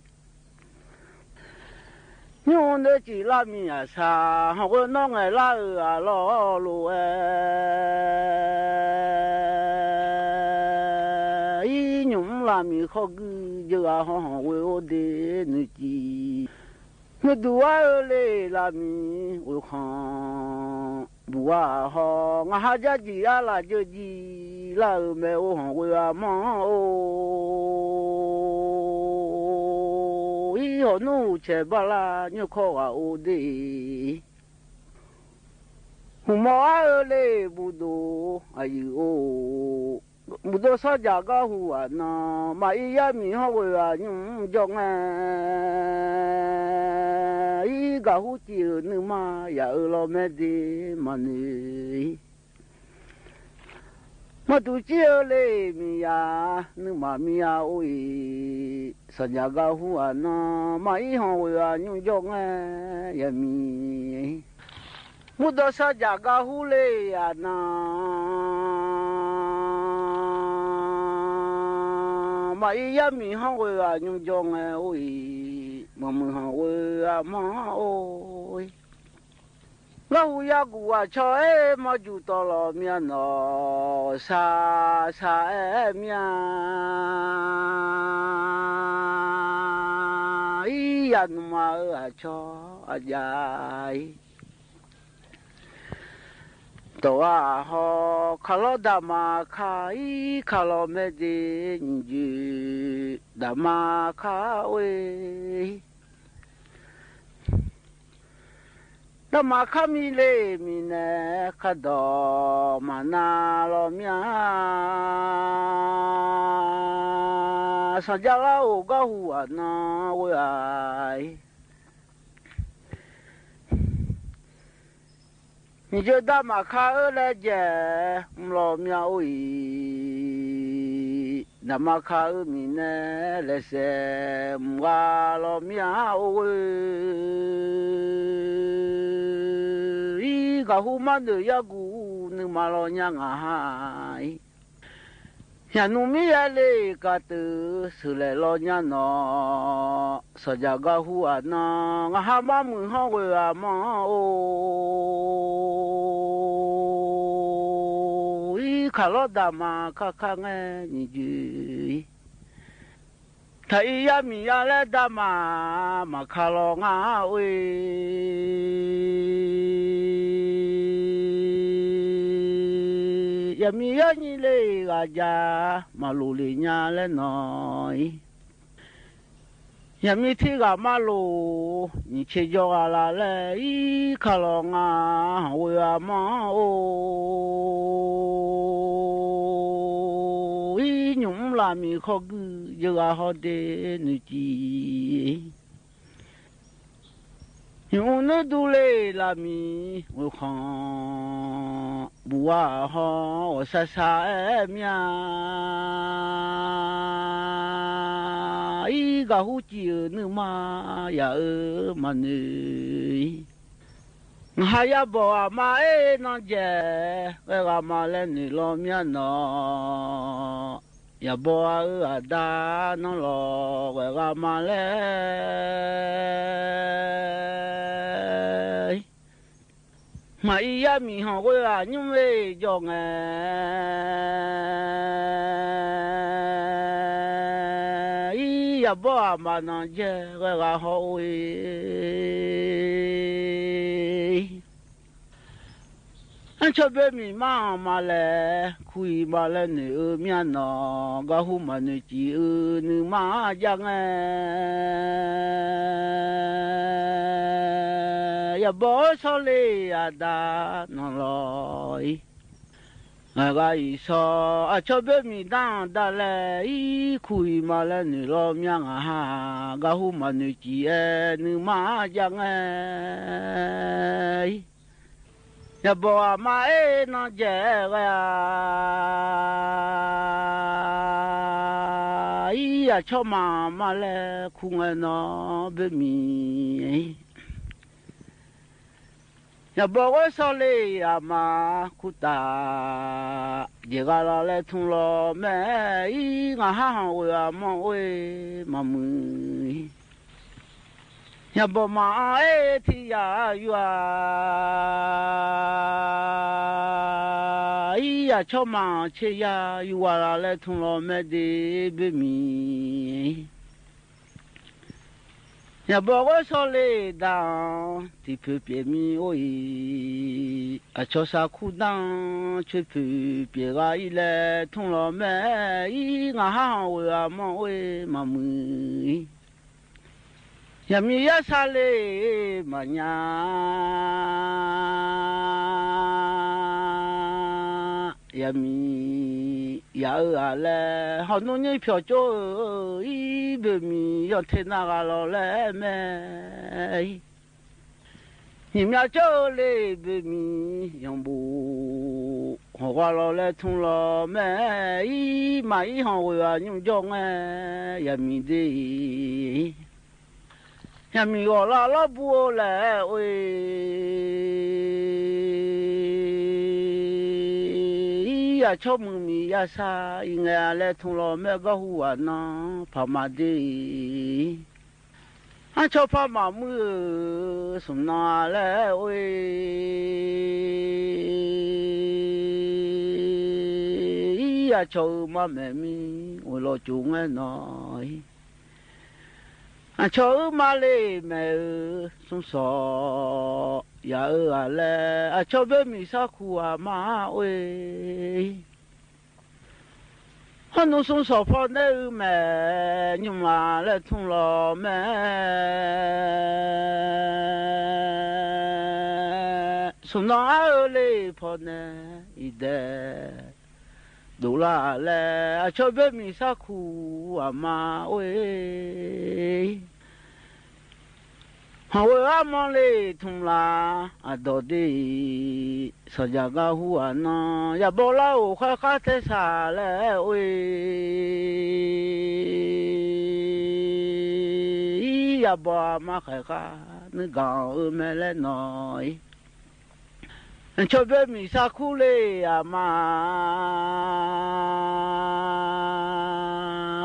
Nymr neur cif lar miqyaq shaq, hawq ghoe nawr ngaeqlar-euq aqlawq lof-aer, ir nymq mr lavmiq khawr guir jeuq ghaq haw hawq ghoe or de nuicif. Nuiduq ar-eu le lavmiq ghoeqkhanq buq-a haw, ngaq ha jarjif arlaf jeuq jif lar-euq mae or hawq ghoe-a manr-or, ir hawq nmr uqcaeq bar lar nymr kawr ghaq or de. Hmq mawr ar-eu le bufdov aqyuif or, bufdov sarjaq gar hu aqnan, maqir yar miq hawr ghoe-aq nymr jawr ngae, ir gaqhur cif-euq nuima yaf-euq lawr maer de maqnoeq. Maqduq cir-eu le miqyaq nuima miqya or-iq, sarjaq gar hu aqnan, maqir hawq ghoe-aq nymr jawr ngae yamiq. Bufdov sarjaq gar hu le aqnan, maqir yar miq hawr ghoe-aq nymr jawr ngae or-iq, maqmuiq hawq ghoe-aq manr-or. Garhu yarguq aqcawq-aer mawrjuq tawv lawq myav nawq, shaq shaq-aer myav, ir yaf nuima-eu aqcawq aqjav-ir. Dawq-a haw, kaqlawr daqma kar-ir, kaqlawr maerde nyiq joe daqma kar-or-e. Daqma kar mi le miqnaeq kardawq maqnav lawq myav, sanqjav lar-euq garhu aqnan ghoe-aq-ir. Nyiq joe daqma kar-eu laejae mr lawq myav-or-iq, daqma kar-eu miqnaeq laesaeq mq gha lawq myav-or-e. Ir gaqhu marnoeq yarguq nuima lawq nya ngaq ha-ir. Yaqnmr mir yaer le-euq kaqteuv sheuqlaeq lawq nya nawq, sanqjaq garhu aqnan ngaq ha mar muiq hawr ghoe-aq manr-or, ir kaqlawr daqma kar kar ngae nyiq joe-ir. Taq ir yar miq yar laer daqma maqkar lawq ngar-or-e. Yaqmiq yar nyi le-euq ghaqjaq maqloq le nya laer nawq-ir. Yaqmiq tirghaq marloq nyiq tser jawr gha la laer ir kar lawq ngar hawq ghoe-aq manr-or, ir nymq mr lavmiq khawr guir jeuq ghaq hawr de noeqciv. Nymq mr nuir dur le lavmiq ghoeqkhanq buq-a haw, ghawqshaq shaq-aer myav, ir gaqhu cif-euq nuima yaf-euq maqnoeq-ir. Ngaq ha yar bawq aqma aer nan jaeq ghae ghaq ma laer noeq lawq myav nawq, yaq bawq aq-eu aqda nanr lawq ghae ghaq ma laer, maqir yar miq hawq ghoe-aq nymr le jawr ngae, ir yaq bawq aqma nan jaeq ghae ghaq haw-or-e. Anrcawq boermiq mar-anr ma laer kur-iq ma laer noeq-eu myav nawq, garhu maqnoeq cif-eu nuima jav ngae, yaq bawq-eu shawr le aqda nanr lawq-ir. Ngaq ghaq iqshawq aqcawq boermiq dar-anr dar laer ir kur-iq ma laer noeq lawq myav ngaq ha, garhu maqnoeq cif-aer nuima jav ngae-ir. Yaq bawq aqma aer nan jaeq-aer ghae-a, ir yaq tsawrmaf ma laer kur ngae nawr boermiq-ir. Yaq bawq ghoer shawr le aqma kurtaf, jeq gha la laer tmr lawq mae-ir, ngaq har hanq ghoe-aq manr-or-e, maqmuiq-ir. Yaqbawq maqanr-aer tiq yaq yuf-aq, ir yaqcawr maqanr caer ya yuf ghaq laf laer tmr lawq mae de boermiq. Yaqbawq ghoer shawr le daq-anr tiqpoeq pyeuf mir or-iq, aqcawq sarkur dar-anr coer poeq pyeuf ghaq ir laer tmr lawq mae-ir. Ngaq har hanq ghoeq-aq manr or-e maqmuiq-ir. Yaqmiq yar sar le maqnya, yaqmiq yaq-eu ghaq laer hawq nmr nyir pyawq cawv-eu ir boermiq yanq teq nar ghaq lawq laer mae-ir. Nyiq myav cawv-eu le boermiq yanqbof hawq ghaq lawq laer tmr lawq mae-ir. Maqir hanq ghoeq-aq nymr jawr ngae yaqmiq de-ir. Yaqmiq ghawq lar lawr bur-eu laer or-e, ir yaqcawr muiq miq yar sar ir ngae-a laer tmr lawq mae. Garhu ghaq nan paq ma de-ir. Arcawq par maqmuir-euq smq nan-a laer or-e, ir yaqcawq-eu mar maeq mir ghoeq lawq cof ngae nan-ir. Aqcawq uir ma le maeq-eu smr sawq yaq-eu ghaq laer aqcawq boermiq sarkuq aqma or-e, hawr nmr smr sawq pawnae-eu maeq nymr ma laer tmr lawq mae. Smq nan ar-eu le pawnae iqdaeq dovlar-a laer aqcawq boermiq sarkuq aqma or-e, hanq ghoeq armanr le tmr laf aqdawq de-ir. Sanqjaq garhu ghaq nan yaqbawq lar-euq khaer khar tae saq laer or-e, ir yaqbawq aqma khaeq khar nuigaq-eu mae laer nan-ir. Aqcawq boermiq sarkur le aqma,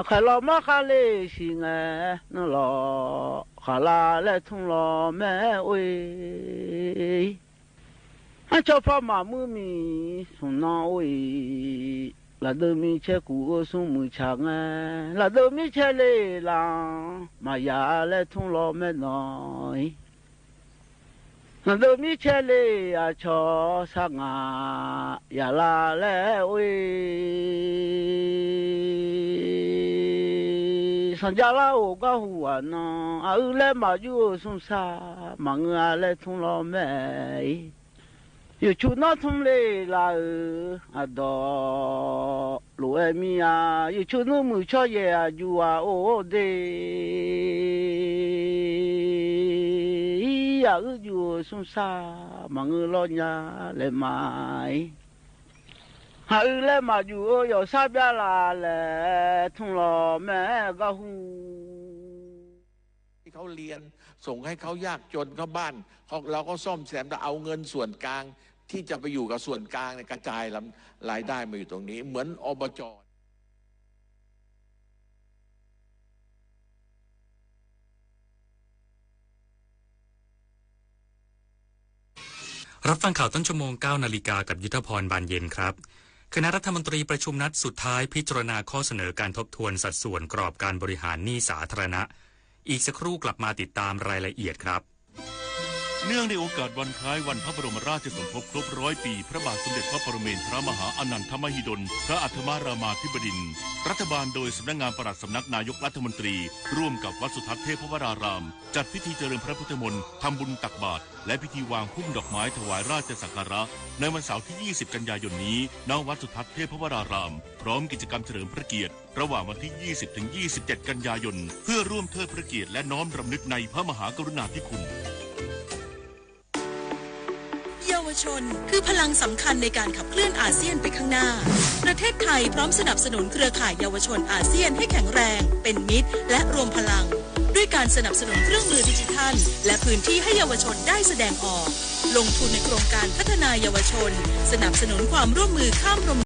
khaeq lawq mar khar le siq ngae, nmr lawq khaq lar laer tmr lawq mae or-e, arcawq par maqmuir miq smq nan or-iq, lafdeuv mircaer kuf-eu smr muiqtsaq ngae, lafdeuv mircaer le laf-anr maqyaq laer tmr lawq mae nan-ir. Lafdeuv mircaer le aqcawq sar ngaq yaqlar laer or-e, sanqjav lar-euq garhu ghaq nan aqyuif laer maqjur-eu smr sar maqngeur-a laer tmr lawq mae-ir. Yawqcuf nawr tmr le laf-euq aqdawq lof-aer mir-a, yawqcuf nmr muiq tsawryaef aqjuq ghaq or-or de-ir, aqyuif juv-eu smr sar maqngeur lawr nya laer ma-ir. Aqyuif laer maqjuf-eu yawqsar byav laf laer tmr lawq mae garhu ที่เขาเรียน ส่งให้เขายากจนเข้าบ้าน เขา เราก็ซ่อมแซม แล้วเอาเงินส่วนกลาง ที่จะไปอยู่กับส่วนกลางเนี่ย กระจายลำ รายได้มาอยู่ตรงนี้ เหมือน อบจ. รับฟังข่าวต้นชั่วโมง เก้านาฬิกา กับยุทธพร บานเย็นครับ คณะรัฐมนตรีประชุมนัดสุดท้ายพิจารณาข้อเสนอการทบทวนสัดส่วนกรอบการบริหารหนี้สาธารณะ อีกสักครู่กลับมาติดตามรายละเอียดครับ เนื่องในโอกาสวันคล้ายวันพระบรมราชสมภพครบร้อยปี พระบาทสมเด็จพระปรเมนทรมหาอานันทมหิดล พระอัฏฐมรามาธิบดินทร์ รัฐบาลโดยสำนักงานปลัดสำนักนายกรัฐมนตรี ร่วมกับวัดสุทัศน์เทพวราราม จัดพิธีเจริญพระพุทธมนต์ ทำบุญตักบาตร และพิธีวางพุ่มดอกไม้ถวายราชสักการะ ในวันเสาร์ที่ ยี่สิบ กันยายนนี้ ณ วัดสุทัศน์เทพวราราม พร้อมกิจกรรมเฉลิมพระเกียรติ ระหว่างวันที่ ยี่สิบ ถึง ยี่สิบเจ็ด กันยายน เพื่อร่วมเทิดพระเกียรติและน้อมรำลึกในพระมหากรุณาธิคุณ เยาวชนคือพลังสำคัญในการขับเคลื่อนอาเซียนไปข้างหน้า ประเทศไทยพร้อมสนับสนุนเครือข่ายเยาวชนอาเซียนให้แข็งแรง เป็นมิตร และรวมพลัง ด้วยการสนับสนุนเครื่องมือดิจิทัล และพื้นที่ให้เยาวชนได้แสดงออก ลงทุนในโครงการพัฒนายาวชน สนับสนุนความร่วมมือข้ามพรม